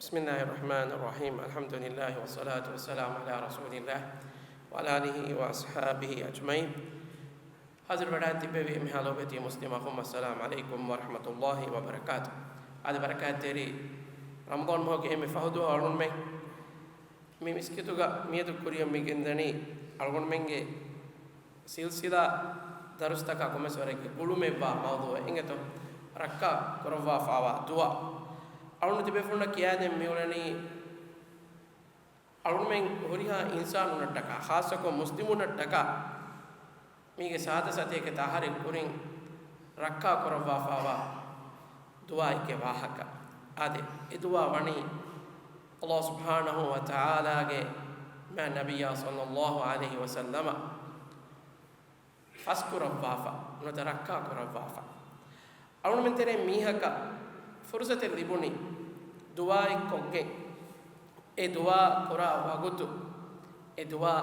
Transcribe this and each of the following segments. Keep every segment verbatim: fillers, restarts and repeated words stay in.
بسم الله الرحمن الرحيم. الحمد لله والصلاة والسلام على رسول الله وعلى آله وأصحابه أجمعين. ހާޒިރުވެޑާ ތިއްބެވި އެންމެހާ ލޯބިވެތި މުސްލިމް އަޚުން، އައްސަލާމު ޢަލައިކުމް ވަރަޙްމަތުﷲި ވަބަރަކާތު. އާދެ، ބަރަކާތްތެރި ރަމަޟާން މަހުގެ އެންމެ ފަހު ދުވަހު އަޅުންމެން މި މިސްކިތުގަ މިއަދު ކުރިއަށް މިގެންދަނީ އަޅުގަނޑުމެންގެ ސިލްސިލާ ދަރުސްތަކާ ކޮންމެސް ވަރެއްގެ ގުޅުމެއްވާ މައުޟޫޢެއް އިނގޭތޯ، ރައްކާ ކުރައްވާފާވާ ދުޢާ. އަޅުން ތިބޭފުޅުންނަށް ކިޔާދޭން މިއުޅެނީ، އަޅުންމެން ހުރިހާ އިންސާނުންނަށްޓަކާ، ޚާއްޞަކޮށް މުސްލިމުންނަށްޓަކާ، މީގެ ސާދަ ސަތޭކަ އަހަރެއް ކުރިން ރައްކާ ކުރައްވާފާވާ ދުޢާއެއްގެ ވާހަކަ. އާދެ، އެ ދުޢާ ވަނީ ﷲ ސުބްޙާނަހޫ ވަތަޢާލާގެ މާތް ނަބިއްޔާ ޞައްލައްލާހު ޢަލައިހި ވަސައްލަމަ ފަސްކުރައްވާފަ، ނުވަތަ ރައްކާ ކުރައްވާފަ. އަޅުންމެން ތެރޭ މީހަކަށް ފުރުސަތެއް ލިބުނީ ދުޢާއެއް ކޮށްގެން، އެ ދުޢާ ކުރާ ވަގުތު އެ ދުޢާ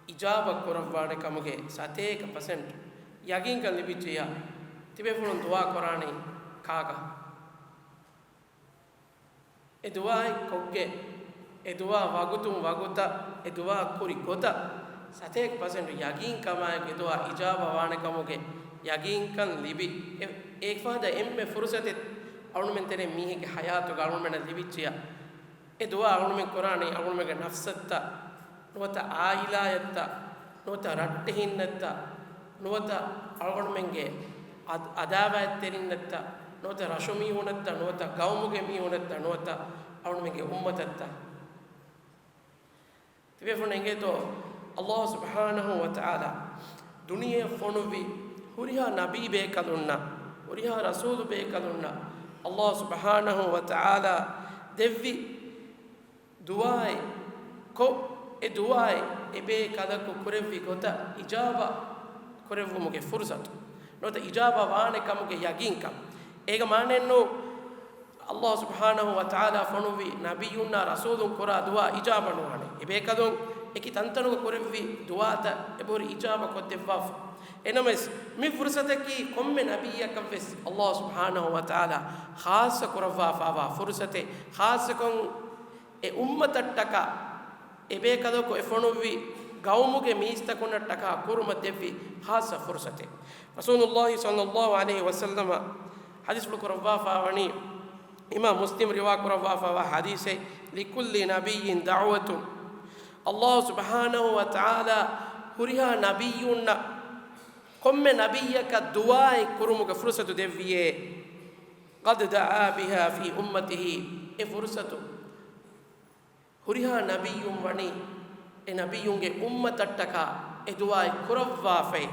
އިޖާބަ ކުރައްވާނެ ކަމުގެ ސަތޭކަ ޕަސެންޓް ޔަގީންކަން ލިބިއްޖެޔާ، ތިބޭފުޅުން ދުޢާ ކުރާނީ ކާކަށް؟ އެ ދުޢާއެއް ކޮށްގެ، އެ ދުޢާ ވަގުތުން ވަގުތަށް، އެ ދުޢާ ކުރި ގޮތަށް ސަތޭކަ ޕަސެންޓް ޔަގީން ކަމާއެކު އެ ދުޢާ އިޖާބަ ވާނެ ކަމުގެ ޔަގީންކަން ލިބި، އެ، އޭގެ ފަހަތަށް އެންމެ ފުރުސަތެއް އަޅުންމެން ތެރޭ މީހެއްގެ ޙަޔާތުގަ އަޅުންމެންނަށް ލިބިއްޖެޔާ، އެ ދުޢާ އަޅުންމެން ކުރާނީ އަޅުންމެންގެ ނަފްސަށްތަ، ނުވަތަ ޢާއިލާއަށްތަ، ނުވަތަ ރައްޓެހިންނަށްތަ، ނުވަތަ އަޅުގަނޑުމެންގެ އަދް-، ޢަދާވާތްތެރިންނަށްތަ، ނުވަތަ ރަށުމީހުނަށްތަ، ނުވަތަ ޤައުމުގެ މީހުނަށްތަ، ނުވަތަ އަޅުގަނޑުމެންގެ އުއްމަތަށްތަ؟ ތިބޭފުޅުން އެނގޭތޯ، ﷲ ސުބްޙާނަހޫ ވަތަޢާލާ ދުނިޔެއަށް ފޮނުއްވި ހުރިހާ ނަބީ ބޭކަލުންނަށް، ހުރިހާ ރަސޫލު ބޭކަލުންނަށް ﷲ ސުބްޙާނަހޫ ވަތަޢާލާ ދެއްވި ދުޢާއެއް ކޮށް، އެ ދުޢާއެއް އެބޭކަލަކު ކުރެއްވި ގޮތަށް އިޖާބަ ކުރެއްވުމުގެ ފުރުސަތު، ނުވަތަ އިޖާބަ ވާނެ ކަމުގެ ޔަގީންކަން. އޭގެ މާނައެއްނޫން، ﷲ ސުބްޙާނަހޫ ވަތަޢާލާ ފޮނުއްވި ނަބިއްޔުންނާ ރަސޫލުން ކުރާ ދުޢާ އިޖާބަ ނުވާނެ. އެބޭކަލުން އެކި ތަންތަނުގަ ކުރެއްވި ދުޢާތައް އެބަހުރި އިޖާބަ ކޮށްދެއްވާފަ. އެނަމަވެސް، މި ފުރުސަތަކީ ކޮންމެ ނަބިއްޔަކަށްވެސް ﷲ ސުބްޙާނަހޫ ވަތަޢާލާ ޚާއްޞަ ކުރައްވާފާވާ ފުރުސަތެއް، ޚާއްޞަކޮށް އެ އުއްމަތަށްޓަކާ، އެބޭކަލަކު އެ ފޮނުއްވި ގައުމުގެ މީސްތަކުންނަށްޓަކާ ކުރުމަށް ދެއްވި ޚާއްޞަ ފުރުސަތެއް. ރަސޫލުﷲ ޞައްލައްލާހު ޢަލައިހި ވަސައްލަމަ ޙަދީޘްފުޅު ކުރައްވާފާވަނީ، އިމާމް މުސްލިމް ރިވާ ކުރައްވާފާވާ ޙަދީޘެއް، لكل نبي دعوة. ﷲ ސުބްޙާނަހޫ ވަތަޢާލާ ހުރިހާ ނަބިއްޔުންނަށް ކޮންމެ ނަބިއްޔަކަށް ދުޢާއެއް ކުރުމުގެ ފުރުސަތު ދެއްވިޔޭ، قد دعا بها في أمته، އެ ފުރުސަތު ހުރިހާ ނަބިއްޔުން ވަނީ އެ ނަބިއްޔުންގެ އުއްމަތަށްޓަކާ އެ ދުޢާއެއް ކުރައްވާފައި.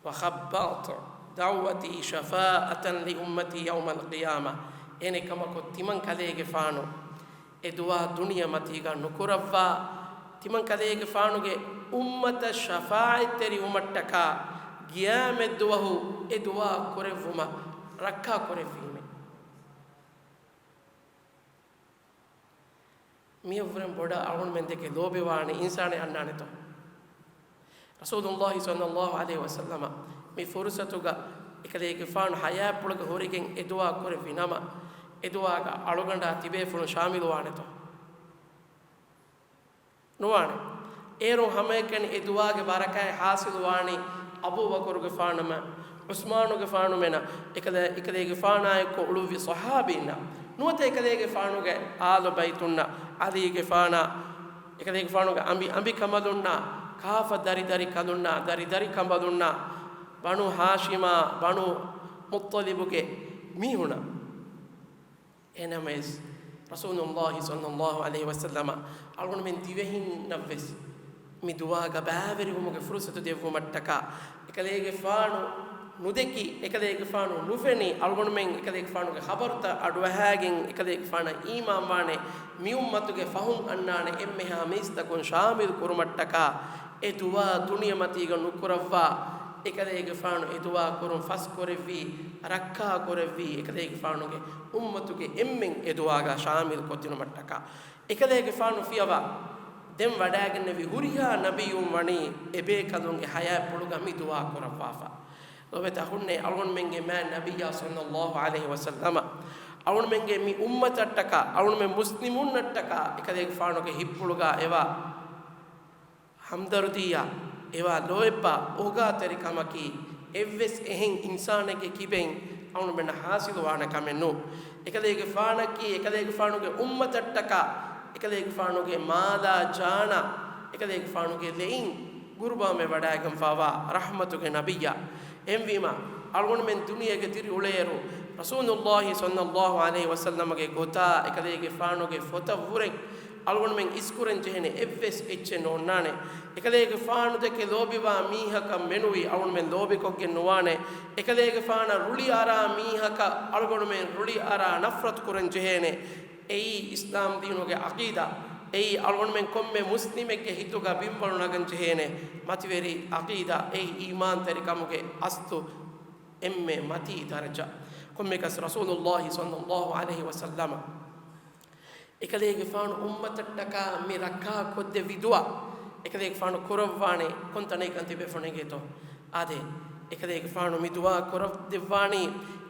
وخبت دعوتي شفاعة لأمتي يوم القيامة. އެހެނެއް ކަމަކު ތިމަން ކަލޭގެފާނު އެ ދުޢާ ދުނިޔެމަތީގަ ނުކުރައްވާ، ތިމަން ކަލޭގެފާނުގެ އުއްމަތަށް ޝަފާޢަތްތެރިވުމަށްޓަކާ ޤިޔާމަތްދުވަހު އެ ދުޢާ ކުރެއްވުމަށް ރައްކާ ކުރެއްވީމެ. މިއަށްވުރެން ބޮޑަށް އަޅުގަނޑުމެން ދެކެ ލޯބިވާނެ އިންސާނެއް އަންނާނެތޯ؟ ރަސޫލުﷲ ޞައްލައްލާހު ޢަލައިހި ވަސައްލަމަ މި ފުރުސަތުގަ އެކަލޭގެފާނު ޙަޔާތްޕުޅުގަ ހުރެގެން އެ ދުޢާ ކުރެއްވި ނަމަ، އެ ދުޢާގަ އަޅުގަނޑާ ތިބޭފުޅުން ޝާމިލުވާނެތޯ؟ ނުވާނެ. އޭރުން ހަމައެކަނި އެ ދުޢާގެ ބަރަކާތް ޙާޞިލުވާނީ އަބޫބަކުރުގެފާނުމެން، ޢުސްމާނުގެފާނުމެން، އެކަލޭ-، އެކަލޭގެފާނާއެއްކޮށް އުޅުއްވި ޞަޙާބީންނަށް، ނުވަތަ އެކަލޭގެފާނުގެ އާލު ބައިތުންނަށް، ޢަލީގެފާނާ، އެކަލޭގެފާނުގެ އަނބި، އަނބިކަނބަލުންނާ، ކާފަ ދަރި ދަރި ކަލުންނާ، ދަރި ދަރި ކަނބަލުންނާ، ބަނޫ ހާޝިމާ، ބަނޫ މުއްޠަލިބުގެ މީހުނަށް. އެހެނަމަވެސް، ރަސޫލުﷲ ޞައްލައްލާހު ޢަލައިހި ވަސައްލަމަ އަޅުގަނޑުމެން ދިވެހިންނަށްވެސް މި ދުޢާގަ ބައިވެރިވުމުގެ ފުރުޞަތު ދެއްވުމަށްޓަކާ، އެކަލޭގެފާނު ނުދެކި، އެކަލޭގެފާނު ނުފެނި، އަޅުގަނޑުމެން އެކަލޭގެފާނުގެ ޚަބަރުތައް އަޑުއަހާގެން، އެކަލޭގެފާނަށް އީމާންވާނެ، މިއުއްމަތުގެ ފަހުން އަންނާނެ އެންމެހާ މީސްތަކުން ޝާމިލް ކުރުމަށްޓަކާ، އެ ދުޢާ ދުނިޔެމަތީގަ ނުކުރައްވާ، އެކަލޭގެފާނު އެ ދުޢާ ކުރުން ފަސްކުރެއްވީ، ރައްކާ ކުރެއްވީ، އެކަލޭގެފާނުގެ އުއްމަތުގެ އެންމެން އެ ދުޢާގަ ޝާމިލް ކޮށްދިނުމަށްޓަކާ. އެކަލޭގެފާނު ފިޔަވާ، ދެން ވަޑައިގެންނެވި ހުރިހާ ނަބިއްޔުން ވަނީ އެބޭކަލުންގެ ޙަޔާތްޕުޅުގަ މި ދުޢާ ކުރައްވާފަ. ލޯބިވެތި އަޚުންނޭ، އަޅުގަނޑުމެންގެ މާތް ނަބިއްޔާ ޞައްލައްލާހު ޢަލައިހި ވަސައްލަމަ އަޅުންމެންގެ މި އުއްމަތަށްޓަކާ، އަޅުންމެން މުސްލިމުންނަށްޓަކާ އެކަލޭގެފާނުގެ ހިތްޕުޅުގަ އެވާ ހަމްދަރުދީއާ، އެވާ ލޯތްބާ އޯގާތެރިކަމަކީ، އެއްވެސް އެހެން އިންސާނެއްގެ ކިބައިން އަޅުންމެންނަށް ހާސިލުވާނެ ކަމެއް ނޫން. އެކަލޭގެފާނަކީ، އެކަލޭގެފާނުގެ އުއްމަތަށްޓަކާ، އެކަލޭގެފާނުގެ މާލާ ޖާނާ، އެކަލޭގެފާނުގެ ލެއިން ގުރުބާމެ ވަޑައިގަންފާވާ ރަޙްމަތުގެ ނަބިއްޔާ. އެހެންވީމަ، އަޅުގަނޑުމެން ދުނިޔޭގަ ދިރިއުޅޭއިރު، ރަސޫލުﷲ ޞައްލަﷲ ޢަލައިހި ވަސައްލަމަގެ ގޮތާ އެކަލޭގެފާނުގެ ފޮތަށްވުރެ އަޅުގަނޑުމެން އިސްކުރަން ޖެހޭނެ އެއްވެސް އެއްޗެއް ނޯންނާނެ. އެކަލޭގެފާނުދެކެ ލޯބިވާ މީހަކަށް މެނުވީ އަޅުގަނޑުމެން ލޯބިކޮށްގެން ނުވާނެ. އެކަލޭގެފާނަށް ރުޅިއަރާ މީހަކަށް އަޅުގަނޑުމެން ރުޅިއަރާ ނަފްރަތު ކުރަން ޖެހޭނެ. އެއީ އިސްލާމް ދީނުގެ ޢަޤީދާ. އެއީ އަޅުގަނޑުމެން ކޮންމެ މުސްލިމެއްގެ ހިތުގަ ބިންވަޅު ނަގަން ޖެހޭނެ މަތިވެރި ޢަޤީދާ. އެއީ އީމާންތެރިކަމުގެ އަސްލު އެންމެ މަތީ ދަރަޖަ. ކޮންމެކަސް ރަސޫލުﷲ ޞައްލަﷲ ޢަލައިހި ވަސައްލަމަ އެކަލޭގެފާނު އުއްމަތަށްޓަކާ މި ރައްކާކޮށްދެއްވި ދުޢާ އެކަލޭގެފާނު ކުރައްވާނެ ކޮންތަނެއްގަން ތިބޭފުޅުން އެނގޭތޯ؟ އާދެ، އެކަލޭގެފާނު މި ދުޢާ ކުރައްދެއްވާނީ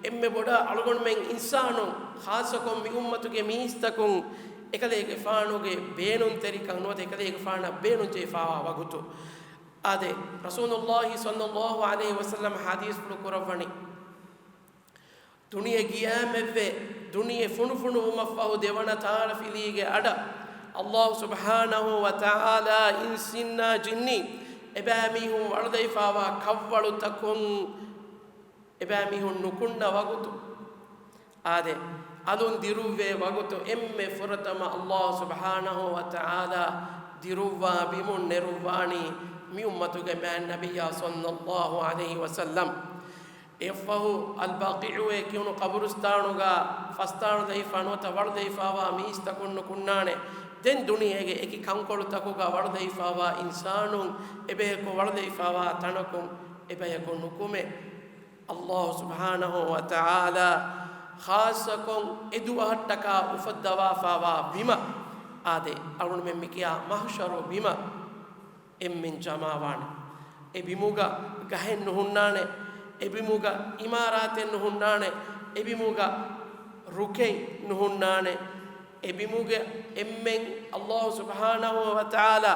އެންމެ ބޮޑަށް އަޅުގަނޑުމެން އިންސާނުން، ޚާއްޞަކޮށް މި އުއްމަތުގެ މީސްތަކުން އެކަލޭގެފާނުގެ ބޭނުންތެރިކަން ނުވަތަ އެކަލޭގެފާނަށް ބޭނުންޖެހިފާވާ ވަގުތު. އާދެ، ރަސޫލުﷲ ޞައްލަﷲ ޢަލައިހި ވަސައްލަމަ ޙަދީޘްފުޅު ކުރައްވަނީ، ދުނިޔެ ގިޔާމެއްވެ، ދުނިޔެ ފުނޑުފުނޑުވުމަށްފަހު ދެވަނަ ތާރަފިލީގެ އަޑަށް ﷲ ސުބްޙާނަހޫ ވަތަޢާލާ އިންސިންނާ ޖިންނީ އެބައިމީހުން ވަޅުދެވިފާވާ ކަށްވަޅުތަކުން އެބައިމީހުން ނުކުންނަ ވަގުތު، އާދެ، އަލުން ދިރުއްވޭ ވަގުތު އެންމެ ފުރަތަމަ ﷲ ސުބްޙާނަހޫ ވަތަޢާލާ ދިރުއްވާ ބިމުން ނެރުއްވާނީ މި އުއްމަތުގެ މާތް ނަބިއްޔާ ޞައްލަﷲ ޢަލައިހި ވަސައްލަމް. އެއަށްފަހު އަލްބަޤީޢުއޭ ކިޔުނު ޤަބުރުސްތާނުގަ ފަސްދާނުލައިފާ ނުވަތަ ވަޅުލައިފާވާ މީސްތަކުން ނުކުންނާނެ. ދެން ދުނިޔޭގެ އެކި ކަންކޮޅުތަކުގަ ވަޅުލައިފާވާ އިންސާނުން އެބަޔަކު ވަޅުލައިފާވާ ތަނަކުން އެބަޔަކު ނުކުމެ. ﷲ ސުބްޙާނަހޫ ވަތަޢާލާ ޚާއްޞަކޮށް އެދުވަހަށްޓަކާ އުފައްދަވާފާވާ ބިމަށް އާދެ، އަޅުގަނޑުމެން މިކިޔާ މަޙްޝަރު ބިމަށް އެންމެން ޖަމާވާނެ. އެ ބިމުގަ ގަހެއް ނުހުންނާނެ، އެ ބިމުގަ އިމާރާތެއް ނުހުންނާނެ، އެ ބިމުގަ ރުކެއް ނުހުންނާނެ. އެ ބިމުގެ އެންމެން ﷲ ސުބްޙާނަހޫ ވަތަޢާލާ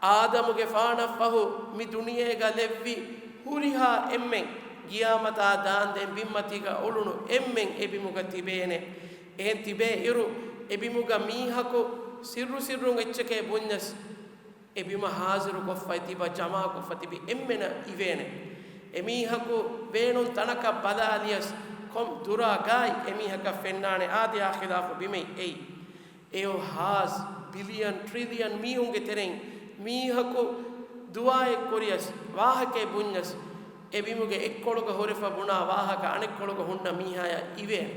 އާދަމުގެފާނަށްފަހު މި ދުނިޔޭގަ ލެއްވި ހުރިހާ އެންމެން ގިޔާމަތާ ދާންދެން ބިންމަތީގަ އުޅުނު އެންމެން އެ ބިމުގަ ތިބޭނެ. އެހެން ތިބޭ އިރު، އެ ބިމުގަ މީހަކު ސިއްރު ސިއްރުން އެއްޗެކޭ ބުންޏަސް، އެ ބިމަށް ޙާޟިރުކޮށްފައި ތިބަ، ޖަމާކޮށްފަ ތިބި އެންމެނަށް އިވޭނެ. އެމީހަކު ބޭނުން ތަނަކަށް ބަލާލިޔަސް، ކޮން ދުރާ ގާތް އެމީހަކަށް ފެންނާނެ؟ އާދެ، އާ ޚިލާފު ބިމެއް އެއީ. އެޔޮ ހާސް ބިލިއަން ޓްރިލިއަން މީހުންގެ ތެރެއިން މީހަކު ދުޢާއެއް ކުރިޔަސް، ވާހަކައެއް ބުންޏަސް، އެ ބިމުގެ އެއްކޮޅުގަ ހުރެފަ ބުނާ ވާހަކަ އަނެއްކޮޅުގަ ހުންނަ މީހާޔަށް އިވޭނެ.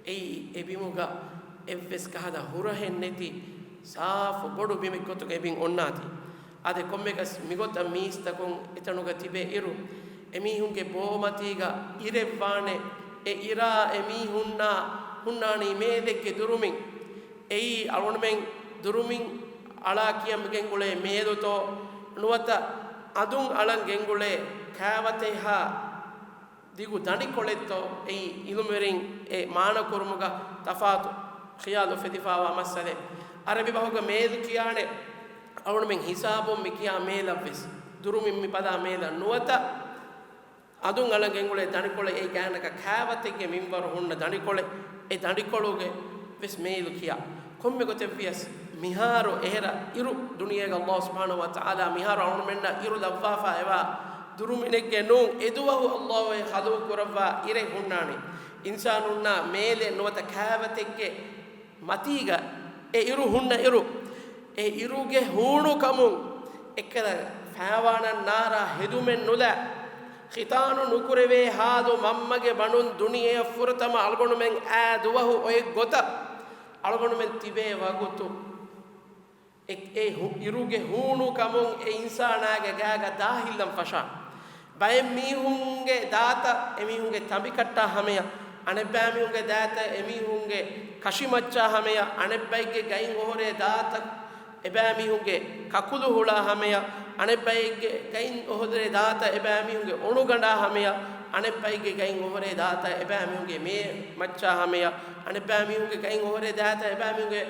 އެއީ އެ ބިމުގަ އެއްވެސް ކަހަލަ ހުރަހެއް ނެތި ސާފު ބޮޑު ބިމެއް ގޮތުގަ އެ ބިން އޮންނާތީ. އާދެ، ކޮންމެކަސް މިގޮތަށް މީސްތަކުން އެތަނުގަ ތިބޭ އިރު، އެމީހުންގެ ބޯމަތީގަ އިރެއްވާނެ، އެ އިރާ އެމީހުންނާ ހުންނާނީ މޭލެއްގެ ދުރުމިން. އެއީ އަޅުގަނޑުމެން ދުރުމިން އަޅާ ކިޔަން ގެންގުޅޭ މޭލުތޯ ނުވަތަ އަދުން އަޅަން ގެންގުޅޭ ކާވަތެއްހާ ދިގު ދަނޑިކޮޅެއްތޯ؟ އެއީ އިލްމުވެރިން އެ މާނަކުރުމުގަ ތަފާތު ޚިޔާލު އުފެދިފާވާ މައްސަލައެއް. އަރަބި ބަހުގަ މޭލު ކިޔާނެ އަޅުގަނޑުމެން ހިސާބުން މި ކިޔާ މޭލަށްވެސް، ދުރުމިން މި ބަލާ މޭލަށް ނުވަތަ އަދުން އަޅަން ގެންގުޅޭ ދަނޑިކޮޅެއް، އެ ގާތްގަނޑަކަށް ކާވަތެއްގެ މިންވަރު ހުންނަ ދަނޑިކޮޅެއް، އެ ދަނޑިކޮޅުގެ ވެސް މޭލު ކިޔާ. ކޮންމެ ގޮތެއްވިޔަސް، މިހާރު އެހެރަ އިރު ދުނިޔޭގަ ﷲ ސުބްޙާނަހޫ ވަތަޢާލާ މިހާރު އަޅުގަނޑުމެންނަށް އިރު ލައްވާފަ އެވާ ދުރުމިނެއްގެ ނޫން، އެދުވަހު ﷲ އެ ޚަލްޤު ކުރައްވާ އިރެއް ހުންނާނީ. އިންސާނުންނާ މޭލެއް ނުވަތަ ކާވަތެއްގެ މަތީގަ އެ އިރު ހުންނަ އިރު، އެ އިރުގެ ހޫނުކަމުން އެއްކަލަ ފައިވާނަށް ނާރާ ހެދުމެއް ނުލާ، ޚިތާނު ނުކުރެވޭ ހާލު މަންމަގެ ބަނޑުން ދުނިޔެއަށް ފުރަތަމަ އަޅުގަނޑުމެން އާ ދުވަހު އޮތް ގޮތަށް އަޅުގަނޑުމެން ތިބޭ ވަގުތު، އެ، އެ ހު-، އިރުގެ ހޫނުކަމުން އެ އިންސާނާގެ ގާގަ ދާހިއްލަން ފަށާ. ބައެއް މީހުންގެ ދާތައް އެމީހުންގެ ތަނބިކައްޓާ ހަމަޔަށް، އަނެއްބައިމީހުންގެ ދާތައް އެމީހުންގެ ކަށިމައްޗާ ހަމަޔަށް، އަނެއްބައެއްގެ ގައިން އޮހޮރޭ ދާތައް އެބައިމީހުންގެ ކަކުލު ހުޅާ ހަމަޔަށް، އަނެއްބައެއްގެ ގައިން އޮހޮރޭ ދާތައް އެބައިމީހުންގެ އޮނުގަނޑާ ހަމަޔަށް، އަނެއްބައެއްގެ ގައިން އޮހޮރޭ ދާތަ އެބައިމީހުންގެ މޭ މައްޗާ ހަމަޔަށް، އަނެއްބައިމީހުންގެ ގައިން އޮހޮރޭ ދާތަ އެބައިމީހުންގެ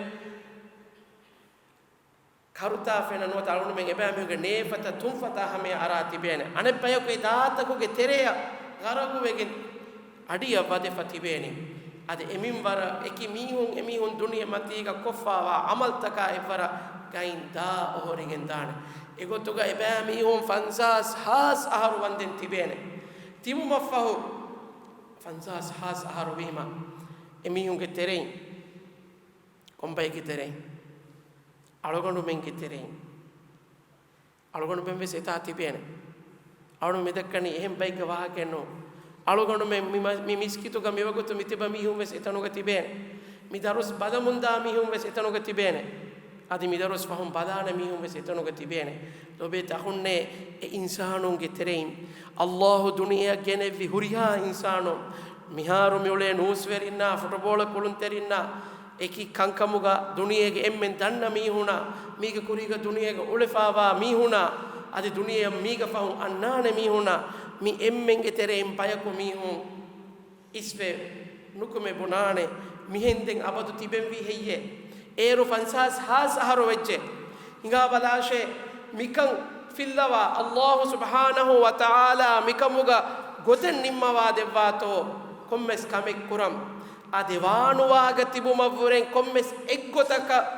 ކަރުތާ ފެނަ ނުވަތަ އަޅުގަނޑުމެން އެބައިމީހުންގެ ނޭފަތަ ތުންފަތާ ހަމަޔަށް އަރާ ތިބޭނެ. އަނެއްބަޔަކު އެ ދާތަކުގެ ތެރެއަށް ޣަރަގުވެގެން އަޑިއަށް ވަދެފަ ތިބޭނީ. އަދި އެމިންވަރަށް އެކި މީހުން އެމީހުން ދުނިޔެ މަތީގަ ކޮށްފާވާ ޢަމަލްތަކާ އެއްވަރަށް ގައިން ދާ އޮހޮރިގެން ދާނެ. އެގޮތުގަ އެބައިމީހުން ފަންސާސް ހާސް އަހަރު ވަންދެން ތިބޭނެ. ތިބުމަށްފަހު ފަންސާސް ހާސް އަހަރު ވީމަ، އެމީހުންގެ ތެރެއިން، ކޮންބައެއްގެ ތެރެއިން؟ އަޅުގަނޑުމެންގެ ތެރެއިން. އަޅުގަނޑުމެން ވެސް އެތާ ތިބޭނެ. އަޅު މި ދައްކަނީ އެހެން ބައެއްގެ ވާހަކައެއް ނޫން. އަޅުގަނޑުމެން މި މަ-، މި މިސްކިތުގަ މިވަގުތު މި ތިބަ މީހުން ވެސް އެތަނުގަ ތިބޭނެ. މި ދަރުސް ބަލަމުންދާ މީހުން ވެސް އެތަނުގަ ތިބޭނެ. އަދި މި ދަރުސް ފަހުން ބަލާނެ މީހުން ވެސް އެތަނުގަ ތިބޭނެ. ލޮބޭ ތަހުންނޭ އެ އިންސާނުންގެ ތެރެއިން އައްލާހު ދުނިޔެއަށް ގެނެއްވި ހުރިހާ އިންސާނުން، މިހާރު މިއުޅޭ ނޫސްވެރިންނާ، ފުޓުބޯޅަ ކުޅުންތެރިންނާ، އެކި ކަންކަމުގަ ދުނިޔޭގެ އެންމެން ދަންނަ މީހުނާ، މީގެ ކުރީގަ ދުނިޔޭގަ އުޅެފާވާ މީހުނާ، އަދި ދުނިޔެއަށް މީގަ ފަހުން އަންނާނެ މީހުނާ، މި އެންމެންގެ ތެރެއިން ބަޔަކު މީހުން އިސްވެ ނުކުމެ ބުނާނެ، މިހެން ދެން އަބަދު ތިބެންވީ ހެއްޔޭ؟ އޭރު ފަންސާސް ހާސް އަހަރު ވެއްޖެ. ހިނގާބަލާށޭ، މިކަން ފިއްލަވާ، އައްލާހު ސުބްޙާނަހު ވަ ތަޢާލާ މިކަމުގަ ގޮތެއް ނިންމަވާ ދެއްވާތޯ، ކޮންމެސް ކަމެއް ކުރަން. އަދި ވާނުވާގަ ތިބުމަށްވުރެން ކޮންމެސް އެއްގޮތަކަށް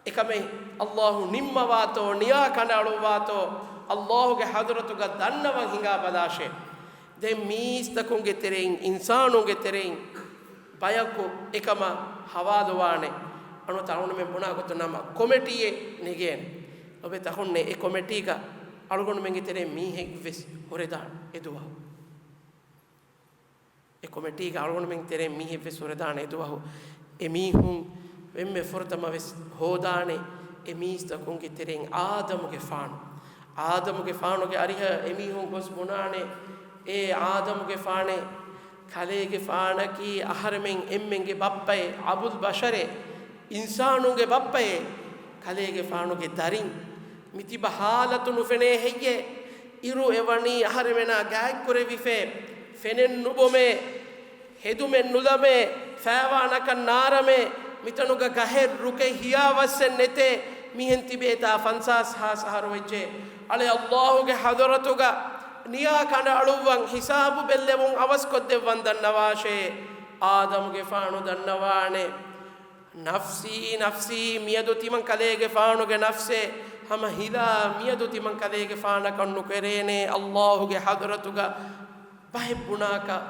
އެކަމެއް އައްލާހު ނިންމަވާތޯ، ނިޔާ ކަނޑައަޅުއްވާތޯ، އައްލާހުގެ ޙަޟްރަތުގަ ދަންނަވަން ހިނގާބަލާށޭ. ދެން މީސްތަކުންގެ ތެރެއިން، އިންސާނުންގެ ތެރެއިން ބަޔަކު އެކަމަށް ހަވާލުވާނެ. އަނު ތައުނުމެން ބުނާ ގޮތުން ނަމަ ކޮމެޓީއެއް ނެގޭނެ. ލޮބެ ތަހުންނެ އެ ކޮމެޓީގަ އަޅުގަނޑުމެންގެ ތެރެއިން މީހެއް ވެސް ހުރެދާނެ އެ ދުވަހު. އެ ކޮމެޓީގަ އަޅުގަނޑުމެން ތެރެއިން މީހެއް ވެސް ހުރެދާނެ އެ ދުވަހު. އެ މީހުން އެންމެ ފުރަތަމަ ވެސް ހޯދާނެ އެ މީސްތަކުންގެ ތެރެއިން އާދަމުގެފާނު. އާދަމުގެފާނުގެ އަރިހަށް އެމީހުން ގޮސް ބުނާނެ، އޭ އާދަމުގެފާނޭ، ކަލޭގެފާނަކީ އަހަރެމެން އެންމެންގެ ބައްޕައޭ، އަބުލް ބަޝަރޭ، އިންސާނުންގެ ބައްޕައޭ، ކަލޭގެފާނުގެ ދަރިން. މިތިބަ ހާލަތު ނުފެނޭ ހެއްޔޭ؟ އިރު އެވަނީ އަހަރެމެނާ ގާތްކުރެވިފޭ، ފެނެއް ނުބޮމޭ، ހެދުމެއް ނުލަމޭ، ފައިވާނަކަށް ނާރަމޭ، މިތަނުގަ ގަހެއް ރުކެއް ހިޔާވައްސެއް ނެތޭ، މިހެން ތިބޭތާ ފަންސާސް ހާސް އަހަރު ވެއްޖެ. އަޅެ އައްލާހުގެ ޙަޟްރަތުގަ ނިޔާ ކަނޑައަޅުއްވަން ހިސާބު ބެއްލެވުން އަވަސްކޮށްދެއްވަން ދަންނަވާށޭ. އާދަމުގެފާނު ދަންނަވާނެ، ނަފްސީ، ނަފްސީ، މިއަދު ތިމަން ކަލޭގެފާނުގެ ނަފްސޭ ހަމަ ހިލާ، މިއަދު ތިމަން ކަލޭގެފާނަކަށް ނުކެރޭނޭ އައްލާހުގެ ޙަޟްރަތުގަ ބަހެއް ބުނާކަށް.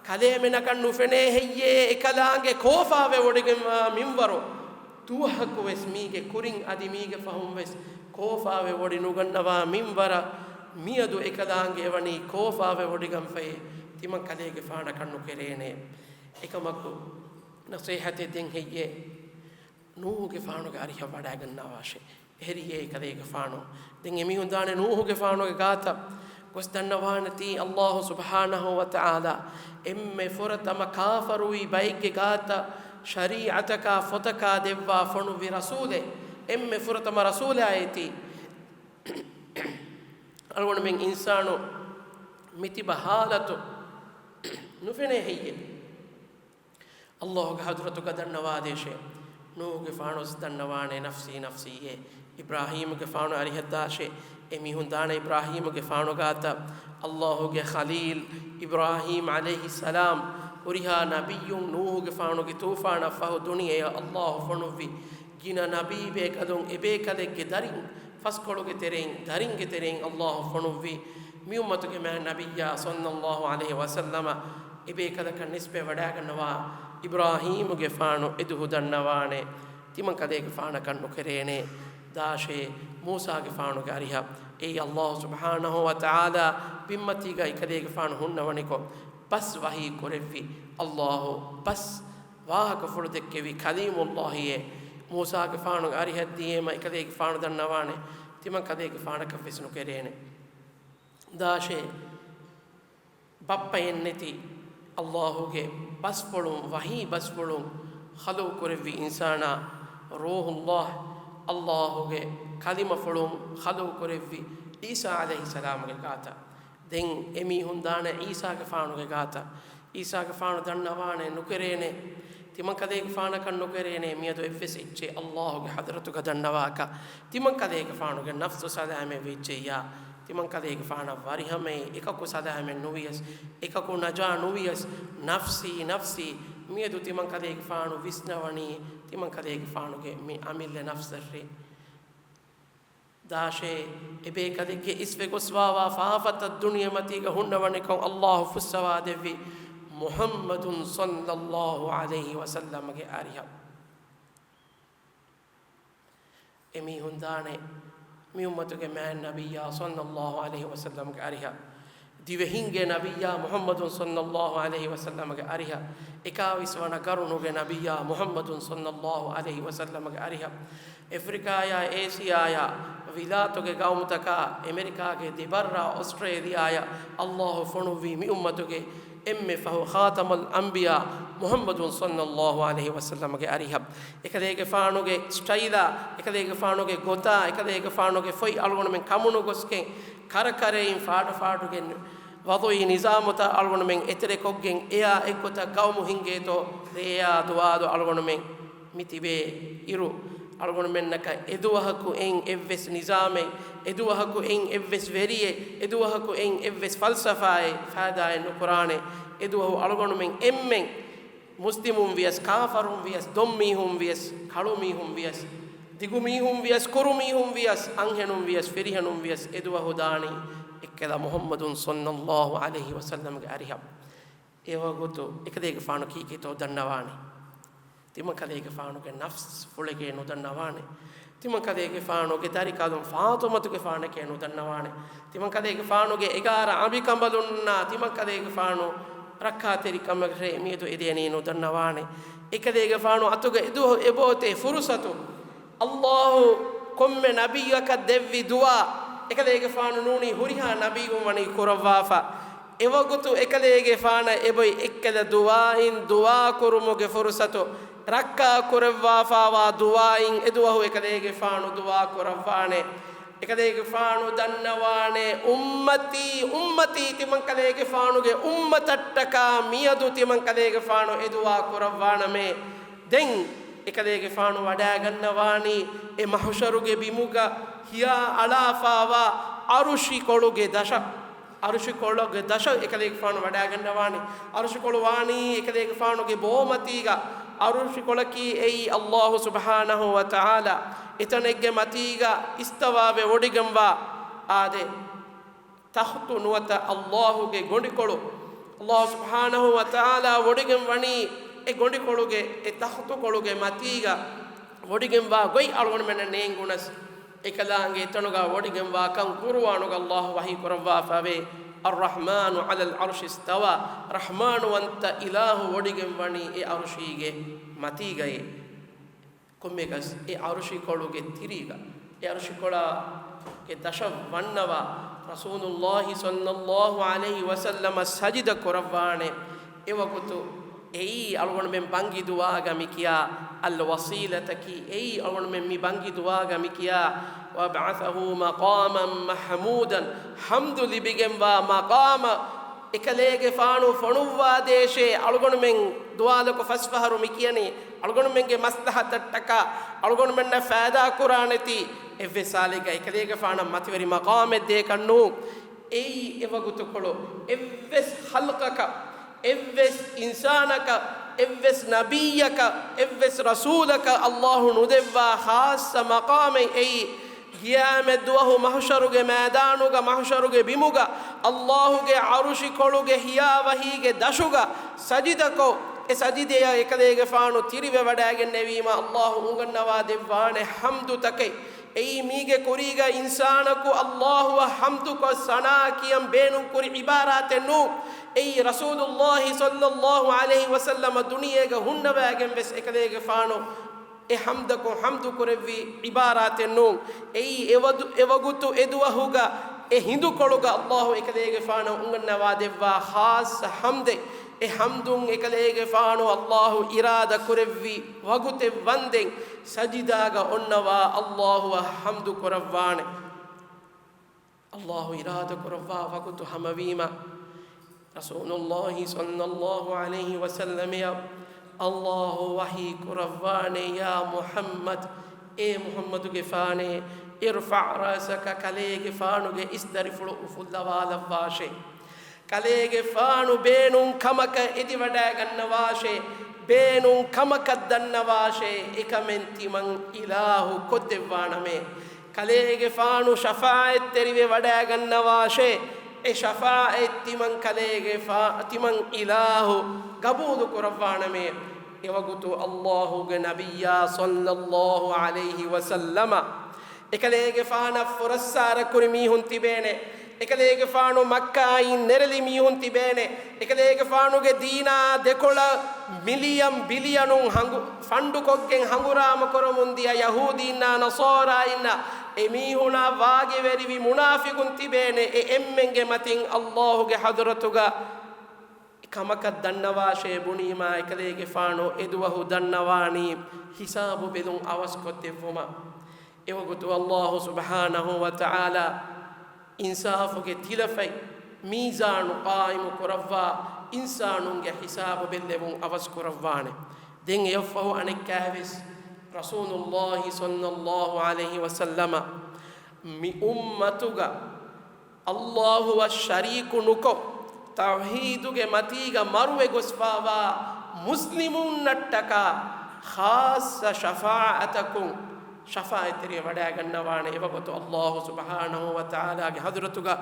ކަލޭމެނަކަށް ނުފެނޭ ހެއްޔޭ އެކަލާނގެ ކޯފާވެވޮޑިގެންވާ މިންވަރު؟ ދުވަހަކު ވެސް މީގެ ކުރިން އަދި މީގެ ފަހުން ވެސް ކޯފާވެވޮޑި ނުގަންނަވާ މިންވަރަށް މިއަދު އެކަލާނގެ ވަނީ ކޯފާވެވޮޑިގަންފައޭ، ތިމަން ކަލޭގެފާނަކަށް ނުކެރޭނޭ. އެކަމަކު، ނަޞޭޙަތެއް ދެން ހެއްޔޭ؟ ނޫޙުގެފާނުގެ އަރިހަށް ވަޑައިގަންނަވާށޭ. އެހެރިޔޭ ކަލޭގެފާނު. ދެން އެމީހުން ދާނެ ނޫޙުގެފާނުގެ ގާތަށް. ގޮސް ދަންނަވާނެތީ އައްލާހު ސުބްޙާނަހު ވަ ތަޢާލާ އެންމެ ފުރަތަމަ ކާފަރުވި ބައެއްގެ ގާތަށް ޝަރީޢަތަކާ ފޮތަކާ ދެއްވާ ފޮނުއްވި ރަސޫލެއް. އެންމެ ފުރަތަމަ ރަސޫލާއޭތީ. އަޅުގަނޑުމެން އިންސާނު މިތިބަ ހާލަތު ނުފެނޭ ހެއްޔެވެ؟ އައްލާހުގެ ޙަޟްރަތުގަ ދަންނަވާދޭށޭ. ނޫޙުގެފާނު ވެސް ދަންނަވާނެ ނަފްސީ ނަފްސީއޭ. އިބްރާހީމުގެފާނު އަރިހަށްދާށޭ. އެމީހުން ދާނެ އިބްރާހީމުގެފާނު ގާތަށް. އައްލާހުގެ ޚަލީލް އިބްރާހީމް ޢަލައިހިއްސަލާމް ހުރިހާ ނަބިއްޔުން ނޫޙުގެފާނުގެ ޠޫފާނަށްފަހު ދުނިޔެއަށް އައްލާހު ފޮނުއްވި ގިނަ ނަބީބޭކަލުން އެބޭކަލެއްގެ ދަރިން ފަސްކޮޅުގެ ތެރެއިން، ދަރިންގެ ތެރެއިން އައްލާހު ފޮނުއްވި މި އުއްމަތުގެ މާތް ނަބިއްޔާ ޞައްލައްލާހު ޢަލައިހި ވަސައްލަމަ އެބޭކަލަކަށް ނިސްބަތް ވަޑައިގަންނަވާ އިބްރާހީމުގެފާނު އެދުހު ދަންނަވާނެ، ތިމަން ކަލޭގެފާނަކަށް ނުކެރޭނެ. ދާށޭ، މޫސާގެފާނުގެ އަރިހަށް، އެއީ އައްލާހު ސުބްޙާނަހު ވަ ތަޢާލާ ބިންމަތީގައި ކަލޭގެފާނު ހުންނަވަނިކޮށް، ބަސް ވަޙީ ކުރެއްވި އައްލާހު ބަސް ވާހަކަފުޅު ދެއްކެވި ކަލީމުއްލާހިއޭ. މޫސާގެފާނުގެ އަރިހަށް ދިޔައީމަ އެކަލޭގެފާނު ދަންނަވާނެ، ތިމަން ކަލޭގެފާނަކަށް ވެސް ނުކެރޭނެ. ދާށޭ، ބައްޕައެއް ނެތި އައްލާހުގެ ބަސްފުޅުން، ވަޙީ ބަސްފުޅުން ޚަލްޤު ކުރެއްވި އިންސާނާ، ރޫޙުއްލާހް، އައްލާހުގެ ކަލިމަފުޅުން ޚަލްޤު ކުރެއްވި ޢީސާ ޢަލައިހިއްސަލާމުގެ ގާތަށް. ދެން އެމީހުން ދާނެ ޢީސާގެފާނުގެ ގާތަށް. ޢީސާގެފާނު ދަންނަވާނެ ނުކެރޭނެ، ތިމަންކަލޭގެފާނަކަށް ނުކެރޭނެ މިއަދު އެއްވެސް އެއްޗެއް ﷲގެ ޙަޟްރަތުގަ ދަންނަވާކަށް. ތިމަންކަލޭގެފާނުގެ ނަފްސު ސަލާމަތް ވެއްޖެއްޔާ، ތިމަންކަލޭގެފާނަށް ވަރިހަމައެއް އެކަކު ސަލާމަތް ނުވިޔަސް، އެކަކު ނަޖާ ނުވިޔަސް، ނަފްސީ ނަފްސީ، މިއަދު ތިމަންކަލޭގެފާނު ވިސްނަވަނީ ތިމަންކަލޭގެފާނުގެ މި އަމިއްލަ ނަފްސަށޭ. ދާށޭ، އެބޭކަލެއްގެ އިސްވެގޮސްވާވާ ފާފަތައް ދުނިޔެމަތީގަ ހުންނަވަނިކޮށް ﷲ ފުއްސަވާދެއްވި މުޙައްމަދު ޞައްލައްލާހު ޢަލައިހި ވަސައްލަމަގެ އަރިހަށް. އެމީހުން ދާނެ މި އުއްމަތުގެ މާތް ނަބިއްޔާ ޞައްލައްލާހު ޢަލައިހި ވަސައްލަމަގެ އަރިހަށް، ދިވެހިންގެ ނަބިއްޔާ މުޙައްމަދު ޞައްލައްލާހު ޢަލައިހި ވަސައްލަމަގެ އަރިހަށް، އެކާވީސް ވަނަ ޤަރުނުގެ ނަބިއްޔާ މުޙައްމަދު ޞައްލައްލާހު ޢަލައިހި ވަސައްލަމަގެ އަރިހަށް، އެފްރިކާޔާ، އޭޝިޔާޔާ، ވިލާތުގެ ގައުމުތަކާ، އެމެރިކާގެ ދެބައްރާ، އޮސްޓްރޭލިޔާޔާ، ﷲ ފޮނުއްވީ މި އުއްމަތުގެ އެންމެ ފަހު ޚާތަމުލް އަންބިޔާ މުޙައްމަދު ޞައްލައްލާހު ޢަލައިހި ވަސައްލަމަގެ އަރިހަށް. އެކަލޭގެފާނުގެ ސްޓައިލާ، އެކަލޭގެފާނުގެ ގޮތާ، އެކަލޭގެފާނުގެ ފޮތް އަޅުގަނޑުމެން ކަމުނުގޮސްގެން، ކަރަކަރައިން ފާޑުފާޑުގެ ވަޟުޢީ ނިޒާމުތައް އަޅުގަނޑުމެން އެތެރެކޮށްގެން، އެޔާ އެއްގޮތަށް ގައުމު ހިންގޭތޯ، ރޭޔާ ދުވާލު އަޅުގަނޑުމެން މި ތިބޭ އިރު، އަޅުގަނޑުމެންނަކަށް އެދުވަހަކު އެއް އެއްވެސް ނިޒާމެއް، އެދުވަހަކު އެއް އެއްވެސް ވެރިއެއް، އެދުވަހަކު އެއް އެއްވެސް ފަލްސަފާއެއް ފައިދާއެއް ނުކުރާނެ. އެދުވަހު އަޅުގަނޑުމެން އެންމެން، މުސްލިމުން ވިޔަސް، ކާފަރުން ވިޔަސް، ދޮންމީހުން ވިޔަސް، ކަޅުމީހުން ވިޔަސް، ދިގުމީހުން ވިޔަސް، ކުރުމީހުން ވިޔަސް، އަންހެނުން ވިޔަސް، ފިރިހެނުން ވިޔަސް، އެދުވަހު ދާނީ އެއްކަލަ މުޙައްމަދު ޞައްލައްލާހު ޢަލައިހި ވަސައްލަމްގެ އަރިހަށް. އެވަގުތު އެކަލޭގެފާނު ކީކީތޯ ދަންނަވާނެ. ތިމަންކަލޭގެފާނުގެ ނަފްސް ފުޅެކޭ ނުދަންނަވާނެ. ތިމަންކަލޭގެފާނުގެ ދަރިކަލުން ފާޠުމަތުގެފާނެކޭ ނުދަންނަވާނެ. ތިމަންކަލޭގެފާނުގެ އެގާރަ އަނބިކަނބަލުންނާ ތިމަންކަލޭގެފާނު ރައްކާތެރިކަމަށް މިއަދު އެދޭނީ ނުދަންނަވާނެ. އެކަލޭގެފާނު އަތުގަ އެދުވަހު އެބައޮތޭ ފުރުޞަތު. ﷲ ކޮންމެ ނަބިއްޔަކަށް ދެއްވި ދުޢާ، އެކަލޭގެފާނު ނޫނީ ހުރިހާ ނަބިއްޔުން ވަނީ ކުރައްވާފަ. އެވަގުތު އެކަލޭގެފާނަށް އެބޮތް އެއްކަލަ ދުޢާއިން ދުޢާ ކުރުމުގެ ފުރުޞަތު، ރައްކާ ކުރައްވާފައިވާ ދުޢާއިން އެދުވަހު އެކަލޭގެފާނު ދުޢާ ކުރައްވާނެ. އެކަލޭގެފާނު ދަންނަވާނެ، އުއްމަތީ، އުއްމަތީ، ތިމަންކަލޭގެފާނުގެ އުއްމަތަށްޓަކާ މިއަދު ތިމަންކަލޭގެފާނު އެދުޢާ ކުރައްވާނަމޭ. ދެން އެކަލޭގެފާނު ވަޑައިގަންނަވާނީ އެ މަޙުޝަރުގެ ބިމުގަ ހިޔާ އަޅާފައިވާ އަރުޝިކޮޅުގެ ދަށަށް. އަރުޝިކޮޅުގެ ދަށަށް އެކަލޭގެފާނު ވަޑައިގަންނަވާނީ. އަރުޝިކޮޅު ވާނީ އެކަލޭގެފާނުގެ ބޯމަތީގަ. އަރުޝިކޮޅަކީ އެއީ ﷲ ސުބްޙާނަހޫ ވަތަޢާލާ އެތަނެއްގެ މަތީގަ އިސްތަވާވެ ވޮޑިގެންވާ އާދެ، ތަޚްތު ނުވަތަ ﷲގެ ގޮނޑިކޮޅު. ﷲ ސުބްޙާނަހޫ ވަތަޢާލާ ވޮޑިގެން ވަނީ އެ ގޮނޑިކޮޅުގެ، އެ ތަޚްތުކޮޅުގެ މަތީގަ ވޮޑިގެންވާ ގޮތް އަޅުގަނޑުމެންނަށް ނޭނގުނަސް، އެކަލާނގެ އެތަނުގަ ވޮޑިގެންވާ ކަން ޤުރުއާނުގަ ﷲ ވަޙީ ކުރައްވާފަވޭ. الرحمن على العرش استوى، ރަޙްމާނު ވަންތަ އިލާހު ވޮޑިގެން ވަނީ އެ އަރުޝީގެ މަތީގައޭ. ކޮންމެއަކަސް އެ އަރުޝިކޮޅުގެ ތިރީގަ، އެ އަރުޝިކޮޅާގެ ދަށަށް ވަންނަވާ ރަސޫލުﷲ ޞައްލައްލާހު ޢަލައިހި ވަސައްލަމަ ސަޖިދަ ކުރައްވާނެ. އެވަގުތު އެއީ އަޅުގަނޑުމެން ބަންގި ދުޢާގަ މިކިޔާ އަލް ވަޞީލަތަކީ، އެއީ އަޅުގަނޑުމެން މި ބަންގި ދުޢާގަ މިކިޔާ، وابعثه مقاما محمودا، ޙަމްދު ލިބިގެންވާ މަޤާމަށް އެކަލޭގެފާނު ފޮނުއްވާދޭށޭ. އަޅުގަނޑުމެން ދުވާލަކު ފަސްފަހަރު މިކިޔަނީ، އަޅުގަނޑުމެންގެ މަސްލަހަތަށްޓަކާ، އަޅުގަނޑުމެންނަށް ފައިދާކުރާނެތީ، އެއްވެސް ސާލެއްގަ އެކަލޭގެފާނަށް މަތިވެރި މަޤާމެއް ދޭކަށް ނޫން. އެއީ އެވަގުތުކޮޅު އެއްވެސް ޚަލްޤަކަށް، އެއްވެސް އިންސާނަކަށް، އެއްވެސް ނަބިއްޔަކަށް، އެއްވެސް ރަސޫލަކަށް ﷲ ނުދެއްވާ ޚާއްޞަ މަޤާމެއް އެއީ. ޤިޔާމަތް ދުވަހު މަޙުޝަރުގެ މައިދާނުގަ، މަޙުޝަރުގެ ބިމުގަ، ﷲގެ ޢަރުޝި ކޮޅުގެ ހިޔާވަހީގެ ދަށުގަ ސަޖިދަކޮށް، އެ ސަޖިދަޔަށް އެކަލޭގެފާނު ތިރިވެވަޑައިގެންނެވީމަ، ﷲ އުނގަންނަވާ ދެއްވާނެ ޙަމްދުތަކެއް. އެއީ މީގެ ކުރީގަ އިންސާނަކު ﷲއަށް ޙަމްދުކޮށް ސަނާ ކިޔަން ބޭނުންކުރި ޢިބާރާތެއް ނޫން. އެއީ ރަސޫލުﷲ ޞައްލައްލާހު ޢަލައިހި ވަސައްލަމަ ދުނިޔޭގަ ހުންނަވައިގެން ވެސް އެކަލޭގެފާނު އެ ޙަމްދަކުން ޙަމްދު ކުރެއްވި ޢިބާރާތެއް ނޫން. އެއީ އެވަދު-، އެވަގުތު އެދުވަހުގަ އެ ހިނދުކޮޅުގަ ﷲ އެކަލޭގެފާނަށް އުނގަންނަވާ ދެއްވާ ޚާއްޞަ ޙަމްދެއް. އެ ޙަމްދުން އެކަލޭގެފާނު ﷲ އިރާދަ ކުރެއްވި ވަގުތެއް ވަންދެން ސަޖިދާގަ އޮންނަވާ ﷲއަށް ޙަމްދު ކުރައްވާނެ. ﷲ އިރާދަކުރައްވާ ވަގުތު ހަމަވީމަ، ރަސޫލުﷲ ޞައްލަﷲ ޢަލައިހި ވަސައްލަމައަށް ﷲ ވަޙީ ކުރައްވާނެ، ޔާ މުޙައްމަދު، އޭ މުޙައްމަދުގެފާނޭ، ارفع رأسك، ކަލޭގެފާނުގެ އިސްދަރިފުޅު އުފުއްލަވާލައްވާށޭ. ކަލޭގެފާނު ބޭނުން ކަމަކަށް އެދިވަޑައިގަންނަވާށޭ، ބޭނުން ކަމަކަށް ދަންނަވާށޭ، އެކަމެއް ތިމަން އިލާހު ކޮށްދެއްވާނަމޭ. ކަލޭގެފާނު ޝަފާޢަތްތެރިވެ ވަޑައިގަންނަވާށޭ، އެ ޝަފާޢަތް ތިމަން ކަލޭގެފާ-، ތިމަން އިލާހު ގަބޫލު ކުރައްވާނަމޭ. އެވަގުތު ﷲގެ ނަބިއްޔާ ޞައްލަﷲ ޢަލައިހި ވަސައްލަމަ އެކަލޭގެފާނަށް ފުރައްސާރަ ކުރި މީހުން ތިބޭނެ. އެކަލޭގެފާނު މައްކާއިން ނެރެލި މީހުން ތިބޭނެ. އެކަލޭގެފާނުގެ ދީނާ ދެކޮޅަށް މިލިޔަން ބިލިޔަނުން ހަނގު-، ފަންޑުކޮށްގެން ހަނގުރާމަ ކުރަމުން ދިޔަ ޔަހޫދީންނާ ނަޞާރާއިންނާ އެމީހުނާ ވާގިވެރިވި މުނާފިޤުން ތިބޭނެ. އެ އެންމެންގެ މަތިން ﷲގެ ޙަޟްރަތުގަ ކަމަކަށް ދަންނަވާށޭ ބުނީމާ، އެކަލޭގެފާނު އެދުވަހު ދަންނަވާނީ ހިސާބު ބެލުން އަވަސްކޮށްދެއްވުމަށް. އެވަގުތު ﷲ ސުބްޙާނަހޫ ވަތަޢާލާ އިންސާފުގެ ތިލަފަތް މީޒާނު ޤާއިމު ކުރައްވާ، އިންސާނުންގެ ހިސާބު ބެއްލެވުން އަވަސް ކުރައްވާނެ. ދެން އެއަށްފަހު އަނެއްކާވެސް ރަސޫލުﷲ ޞައްލަﷲ ޢަލައިހި ވަސައްލަމަ މި އުއްމަތުގަ ﷲއަށް ޝަރީކު ނުކޮށް، ތައުޙީދުގެ މަތީގަ މަރުވެ ގޮސްފާވާ މުސްލިމުންނަށްޓަކާ ޚާއްޞަ ޝަފާޢަތަކުން ޝަފާޢަތްތެރިވެ ވަޑައިގަންނަވާނެ. އެވަގުތު ﷲ ސުބްޙާނަހޫ ވަތަޢާލާގެ ޙަޟްރަތުގަ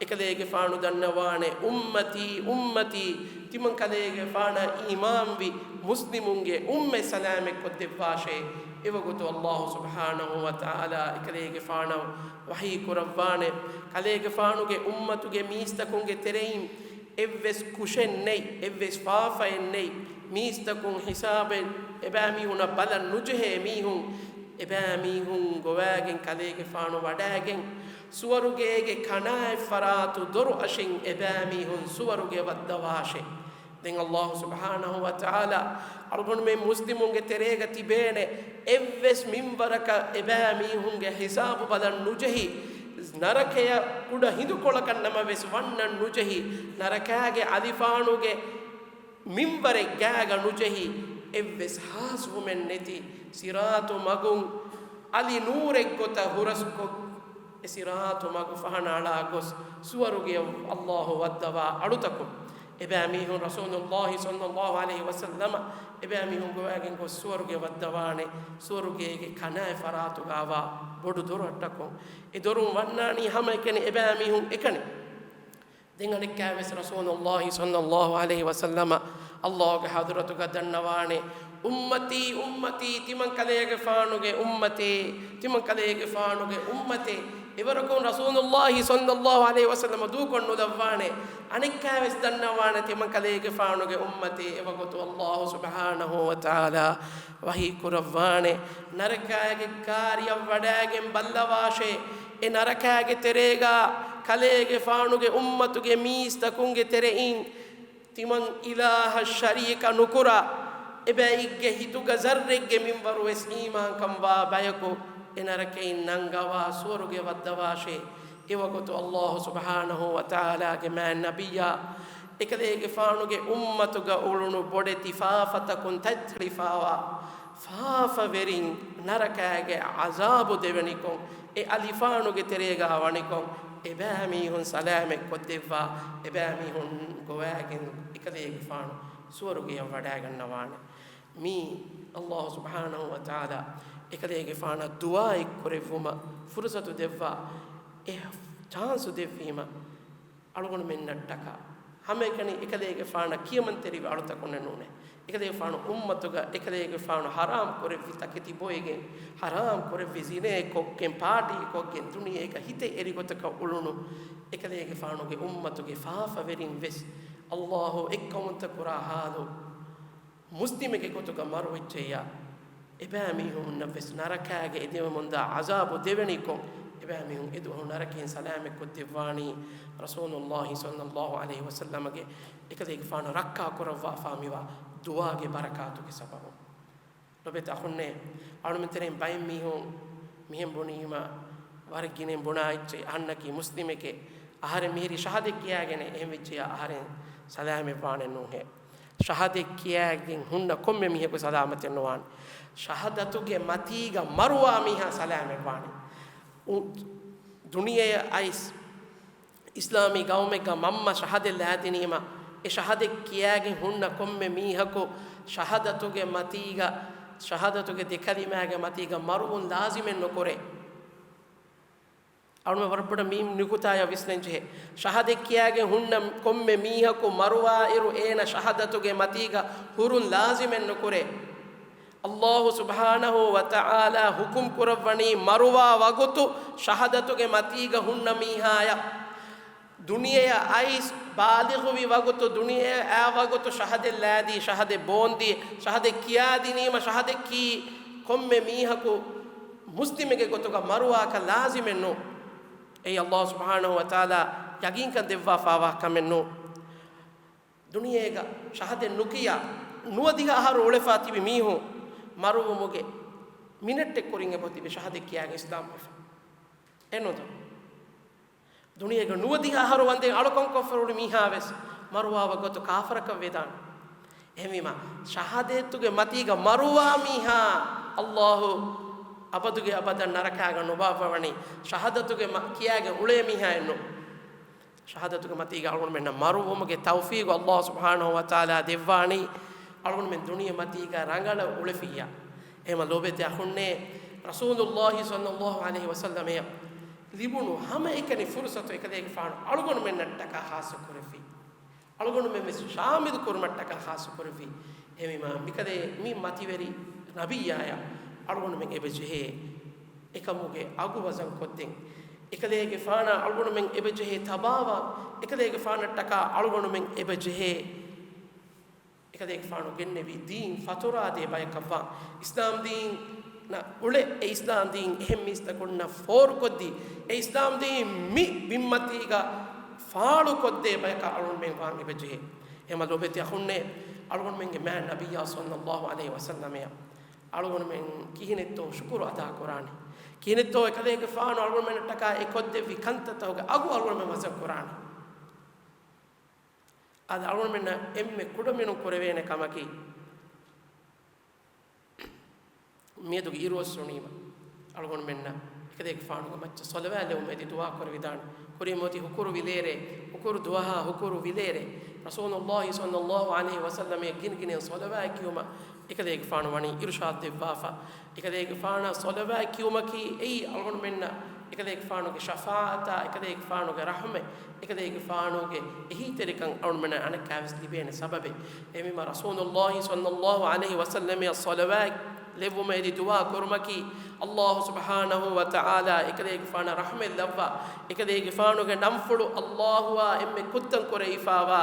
އެކަލޭގެފާނު ދަންނަވާނެ، އުއްމަތީ، އުއްމަތީ، ތިމަން ކަލޭގެފާނަށް އީމާންވި މުސްލިމުންގެ އުއްމަތް ސަލާމަތް ކޮށްދެއްވާށޭ. އެވަގުތު ﷲ ސުބްޙާނަހޫ ވަތަޢާލާ އެކަލޭގެފާނަށް ވަޙީ ކުރައްވާނެ، ކަލޭގެފާނުގެ އުއްމަތުގެ މީސްތަކުންގެ ތެރެއިން އެއްވެސް ކުށެއް ނެތް، އެއްވެސް ފާފައެއް ނެތް، މީސްތަކުން ހިސާބެއް އެބައިމީހުނަށް ބަލަން ނުޖެހޭ މީހުން، އެބައިމީހުން ގޮވައިގެން ކަލޭގެފާނު ވަޑައިގެން، ސުވަރުގޭގެ ކަނާތް ފަރާތު ދޮރު އަށިން އެބައިމީހުން ސުވަރުގެ ވައްދަވާށޭ. ދެން ﷲ ސުބްޙާނަހޫ ވަތަޢާލާ އަޅުގަނޑުމެން މުސްލިމުންގެ ތެރޭގަ ތިބޭނެ އެއްވެސް މިންވަރަކަށް އެބައިމީހުންގެ ހިސާބު ބަލަން ނުޖެހި، ނަރަކަޔަށް ކުޑަ ހިނދުކޮޅަކަށް ނަމަވެސް ވަންނަން ނުޖެހި، ނަރަކާގެ އަލިފާނުގެ މިންވަރެއް ގާގަ ނުޖެހި، އެއްވެސް ހާސްވުމެއް ނެތި ސިރާޠު މަގުން އަލި ނޫރެއްގޮތަށް ހުރަސްކޮށް، އެ ސިރާޠު މަގު ފަހަނައަޅާ ގޮސް، ސުވަރުގެއަށް ﷲ ވައްދަވާ އަޅުތަކުން، އެބައިމީހުން ރަސޫލުﷲ ޞައްލަﷲ ޢަލައިހި ވަސައްލަމަ އެބައިމީހުން ގޮވައިގެން ގޮސް ސުވަރުގެ ވައްދަވާނެ، ސުވަރުގޭގެ ކަނާތް ފަރާތުގައިވާ ބޮޑު ދޮރުއަށްޓަކުން. އެ ދޮރުން ވަންނާނީ ހަމައެކަނި އެބައިމީހުން އެކަނި. ދެން އަނެއްކާވެސް ރަސޫލުﷲ ޞައްލަﷲ ޢަލައިހި ވަސައްލަމަ ﷲގެ ޙަޟްރަތުގަ ދަންނަވާނެ، އުއްމަތީ، އުއްމަތީ، ތިމަން ކަލޭގެފާނުގެ އުއްމަތޭ، ތިމަން ކަލޭގެފާނުގެ އުއްމަތޭ. އެވަރަކުން ރަސޫލުﷲ ޞައްލަﷲ ޢަލައިހި ވަސައްލަމަ ދޫކޮށްނުލައްވާނެ، އަނެއްކާވެސް ދަންނަވާނެ، ތިމަން ކަލޭގެފާނުގެ އުއްމަތޭ. އެވަގުތު ﷲ ސުބްޙާނަހޫ ވަތަޢާލާ ވަޙީ ކުރައްވާނެ، ނަރަކާގެ ކާރިއަށް ވަޑައިގެން ބައްލަވާށޭ. އެ ނަރަކާގެ ތެރޭގަ ކަލޭގެފާނުގެ އުއްމަތުގެ މީސްތަކުންގެ ތެރެއިން ތިމަން އިލާހަށް ޝަރީކަށް ނުކުރާ، އެބައިގެ ހިތުގަ ޒައްރެއްގެ މިންވަރުވެސް އީމާންކަންވާ ބަޔަކު އެ ނަރަކައިން ނަންގަވާ ސުވަރުގެ ވައްދަވާށޭ. އެވަގުތު ﷲ ސުބްޙާނަހޫ ވަތަޢާލާގެ މާތް ނަބިއްޔާ އެކަލޭގެފާނުގެ އުއްމަތުގަ އުޅުނު ބޮޑެތި ފާފަތަކުން ތަތްތެޅިފާވާ ފާފަވެރިން ނަރަކާގެ ޢަޒާބު ދެވެނިކޮށް، އެ އަލިފާނުގެ ތެރޭގަ ވަނިކޮށް، އެބައިމީހުން ސަލާމަތް ކޮށްދެއްވާ، އެބައިމީހުން ގޮވައިގެން އެކަލޭގެފާނު ސުވަރުގެއަށް ވަޑައިގަންނަވާނެ. މީ ﷲ ސުބްޙާނަހޫ ވަތަޢާލާ އެކަލޭގެފާނަށް ދުޢާއެއް ކުރެއްވުމަށް ފުރުޞަތު ދެއްވާ، އެ ޗާންސު ދެއްވީމަ، އަޅުގަނޑުމެންނަށްޓަކާ ހަމައެކަނި އެކަލޭގެފާނަށް ކިޔަމަންތެރިވި އަޅުތަކުންނެއް ނޫނޭ. އެކަލޭގެފާނު އުއްމަތުގަ އެކަލޭގެފާނު ޙަރާމް ކުރެއްވި ތަކެތި ބޮއެގެން، ޙަރާމް ކުރެއްވި ޒިނޭ ކޮށްގެން، ޕާޓީ ކޮށްގެން، ދުނިޔޭގަ ހިތެއް އެރިގޮތަކަށް އުޅުނު އެކަލޭގެފާނުގެ އުއްމަތުގެ ފާފަވެރިން ވެސް ﷲ އެއްކައުންތައް ކުރާ ޙާލު. މުސްލިމެއްގެ ގޮތުގަ މަރުވެއްޖެއްޔާ، އެބައިމީހުންނަށް ވެސް ނަރަކާގެ އެދެވެމުންދާ ޢަޒާބު ދެވެނިކޮށް، އެބައިމީހުން އެދުވަހު ނަރަކައިން ސަލާމަތްކޮށްދެއްވާނީ ރަސޫލުﷲ ޞައްލަﷲ ޢަލައިހި ވަސައްލަމަގެ އެކަލޭގެފާނު ރައްކާ ކުރައްވާފާ މިވާ ދުޢާގެ ބަރަކާތުގެ ސަބަބުން. ލޮބެތި އަޚުންނޭ، އަޅުމެން ތެރެއިން ބައެއް މީހުން މިހެން ބުނީމަ، ވަރަށް ގިނައިން ބުނާ އެއްޗެއް، އަހަންނަކީ މުސްލިމެކޭ، އަހަރެން މިހިރީ ޝަހާދަތް ކިޔާގެނޭ، އެހެން ވެއްޖިއްޔާ އަހަރެން ސަލާމަތްވާނެއް ނޫންހޭ. ޝަހާދަތް ކިޔާގެން ހުންނަ ކޮންމެ މީހަކު ސަލާމަތެއް ނުވާނެ. ޝަހާދަތުގެ މަތީގަ މަރުވާ މީހާ ސަލާމަތްވާނެ. އު-، ދުނިޔެއަށް އައިސް، އިސްލާމީ ގައުމެއްގަ މަންމަ ޝަހާދަތް ލައިދިނީމަ، އެ ޝަހާދަތް ކިޔާގެން ހުންނަ ކޮންމެ މީހަކު ޝަހާދަތުގެ މަތީގަ، ޝަހާދަތުގެ ދެ ކަލިމާގެ މަތީގަ މަރުވުން ލާޒިމެއް ނުކުރޭ. އަޅުމެ ވަރަށް ބޮޑަށް މި ނުކުތާޔަށް ވިސްނަން ޖެހޭ. ޝަހާދަތް ކިޔާގެން ހުންނަ ކޮންމެ މީހަކު މަރުވާއިރު އޭނަ ޝަހާދަތުގެ މަތީގަ ހުރުން ލާޒިމެއް ނުކުރޭ. އައްލާހު ސުބްޙާނަހޫ ވަތަޢާލާ ޙުކުމް ކުރައްވަނީ މަރުވާ ވަގުތު ޝަހާދަތުގެ މަތީގަ ހުންނަ މީހާޔަށް. ދުނިޔެއަށް އައިސް ބާލިޣުވި ވަގުތު، ދުނިޔެއަށް އައި ވަގުތު ޝަހާދަތް ލައިދީ، ޝަހާދަތް ބޯންދީ، ޝަހާދަތް ކިޔާދިނީމަ، ޝަހާދަތް ކީ ކޮންމެ މީހަކު މުސްލިމެއްގެ ގޮތުގަ މަރުވާކަށް ލާޒިމެއް ނޫން. އެއީ އައްލާހު ސުބްޙާނަހޫ ވަތަޢާލާ ޔަގީންކަން ދެއްވާފާވާ ކަމެއް ނޫން. ދުނިޔޭގަ ޝަހާދަތް ނުކިޔާ ނުވަދިހަ އަހަރު އުޅެފާ ތިބި މީހުން މަރުވުމުގެ މިނެޓެއް ކުރިން އެބަ ތިބި ޝަހާދަތް ކިޔާގެން އިސްލާމް ވެފަ. އެނުދޯ؟ ދުނިޔޭގަ ނުވަދިހަ އަހަރު ވަންދެން އަޅުކަން ކޮށްފަ އުޅި މީހާވެސް މަރުވާ ވަގުތު ކާފަރަކަށް ވެދާނެ. އެހެންވީމަ، ޝަހާދަތުގެ މަތީގަ މަރުވާ މީހާ އައްލާހު އަބަދުގެ އަބަދަށް ނަރަކާގަ ނުބާއްވަވަނީ، ޝަހާދަތުގެ މަ-، ކިޔާގެން އުޅޭ މީހާއެއްނު. ޝަހާދަތުގެ މަތީގަ އަޅުގަނޑުމެންނަށް މަރުވުމުގެ ތައުފީގު އައްލާހު ސުބްޙާނަހޫ ވަތަޢާލާ ދެއްވާނީ، އަޅުގަނޑުމެން ދުނިޔެ މަތީގަ ރަނގަޅަށް އުޅެފިއްޔާ. އެހެމަ ލޯބިވެތި އަޚުންނޭ، ރަސޫލުއްލާހި ޞައްލައްލާހު ޢަލައިހި ވަސައްލަމައަށް ލިބުނު ހަމައެކަނި ފުރުޞަތު އެކަލޭގެފާނު އަޅުގަނޑުމެންނަށްޓަކާ ޚާއްޞަ ކުރެއްވި. އަޅުގަނޑުމެން ވެސް ޝާމިލު ކުރުމަށްޓަކާ ޚާއްޞަ ކުރެއްވި. އެހެންވީމަ، މިކަލޭ މި މަތިވެރި ނަބިއްޔާޔަށް އަޅުގަނޑުމެން އެބަ ޖެހޭ އެކަމުގެ އަގު ވަޒަން ކޮށްދޭން. އެކަލޭގެފާނާ އަޅުގަނޑުމެން އެބަ ޖެހޭ ތަބާވާން. އެކަލޭގެފާނަށްޓަކާ އަޅުގަނޑުމެން އެބަ ޖެހޭ، އެކަލޭގެފާނު ގެންނެވި ދީން ފަތުރާދޭ ބަޔަކަށްވާން. އިސްލާމް ދީނަށް އުޅެ، އެ އިސްލާމް ދީން އެހެން މީސްތަކުންނަށް ފޯރުކޮށްދީ، އެ އިސްލާމް ދީން މި ބިންމަތީގަ ފާޅުކޮށްދޭ ބަޔަކަށް އަޅުގަނޑުމެން ވާން އެބަ ޖެހޭ. އެހެމަ ލޯބިވެތި އަޚުންނޭ، އަޅުގަނޑުމެންގެ މާތް ނަބިއްޔާ ޞައްލައްލާހު ޢަލައިހި ވަސައްލަމައަށް އަޅުގަނޑުމެން ކިހިނެއްތޯ ޝުކުރު އަދާ ކުރާނީ؟ ކިހިނެއްތޯ އެކަލޭގެފާނު އަޅުގަނޑުމެންނަށްޓަކާ އެ ކޮށްދެއްވި ކަންތައްތަކުގެ އަގު އަޅުގަނޑުމެން ވަޒަން ކުރާނީ؟ އަދި އަޅުގަނޑުމެންނަށް އެންމެ ކުޑަމިނުން ކުރެވޭނެ ކަމަކީ، މިއަދުގެ އިރުއޮއްސުނީމަ، އަޅުގަނޑުމެންނަށް އެކަލޭގެފާނުގެ މައްޗަށް ޞަލަވާތް ލެއްވުމަށް އެދި ދުޢާ ކުރެވިދާނެ. ކުރިން އޮތީ ހުކުރު ވިލޭރޭ، ހުކުރު ދުވަހާ ހުކުރު ވިލޭރޭ، ރަސޫލުއްލާހި ޞައްލައްލާހު ޢަލައިހި ވަސައްލަމައަށް ގިނަ ގިނައިން ޞަލަވާތް ކިޔުމަށް އެކަލޭގެފާނު ވަނީ އިރުޝާދު ދެއްވާފަ. އެކަލޭގެފާނަށް ޞަލަވާތް ކިޔުމަކީ އެއީ އަޅުގަނޑުމެންނަށް އެކަލޭގެފާނުގެ ޝަފާޢަތާ، އެކަލޭގެފާނުގެ ރަޙްމަތް، އެކަލޭގެފާނުގެ އެހީތެރިކަން އަޅުގަނޑުމެންނަށް އަނެއްކާވެސް ލިބޭނެ ސަބަބެއް. އެހެންވީމަ ރަސޫލުއްލާހި ޞައްލައްލާހު ޢަލައިހި ވަސައްލަމައަށް ޞަލަވާތް ލެއްވުމަށް އެދި ދުޢާ ކުރުމަކީ، އައްލާހު ސުބްޙާނަހޫ ވަތަޢާލާ އެކަލޭގެފާނަށް ރަޙްމަތް ލައްވާ، އެކަލޭގެފާނުގެ ނަންފުޅު އައްލާހުއާ އެންމެ ކުއްތަން ކުރެވިފާވާ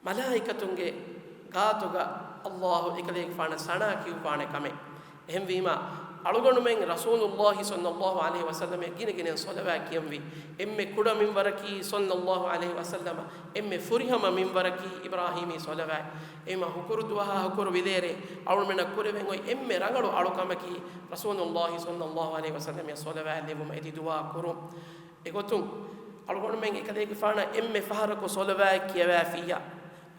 މަލާއިކަތުންގެ ގާތުގަ އައްލާހު އެކަލޭގެފާނަށް ސަނާ ކިޔުއްވާނެ ކަމެއް. އެހެންވީމަ، އަޅުގަނޑުމެން ރަސޫލުއްލާހި ޞައްލައްލާހު ޢަލައިހި ވަސައްލަމައަށް ގިނަ ގިނައިން ޞަލަވާތް ކިޔަންވީ. އެންމެ ކުޑަމިންވަރަކީ ޞައްލައްލާހު ޢަލައިހި ވަސައްލަމަ، އެންމެ ފުރިހަމަ މިންވަރަކީ އިބްރާހީމީ ޞަލަވާތް. އެހެންވީމަ ހުކުރު ދުވަހާ ހުކުރު ވިލޭރޭ އަޅުގަނޑުމެންނަށް ކުރެވެން އޮތް އެންމެ ރަނގަޅު އަޅުކަމަކީ، ރަސޫލުއްލާހި ޞައްލައްލާހު ޢަލައިހި ވަސައްލަމައަށް ޞަލަވާތް ލެއްވުމަށް އެދި ދުޢާ ކުރުން. އެގޮތުން، އަޅުގަނޑުމެން އެކަލޭގެފާނަށް އެންމެ ފަހަރަކު ޞަލަވާތް ކިޔަވައިފިއްޔާ،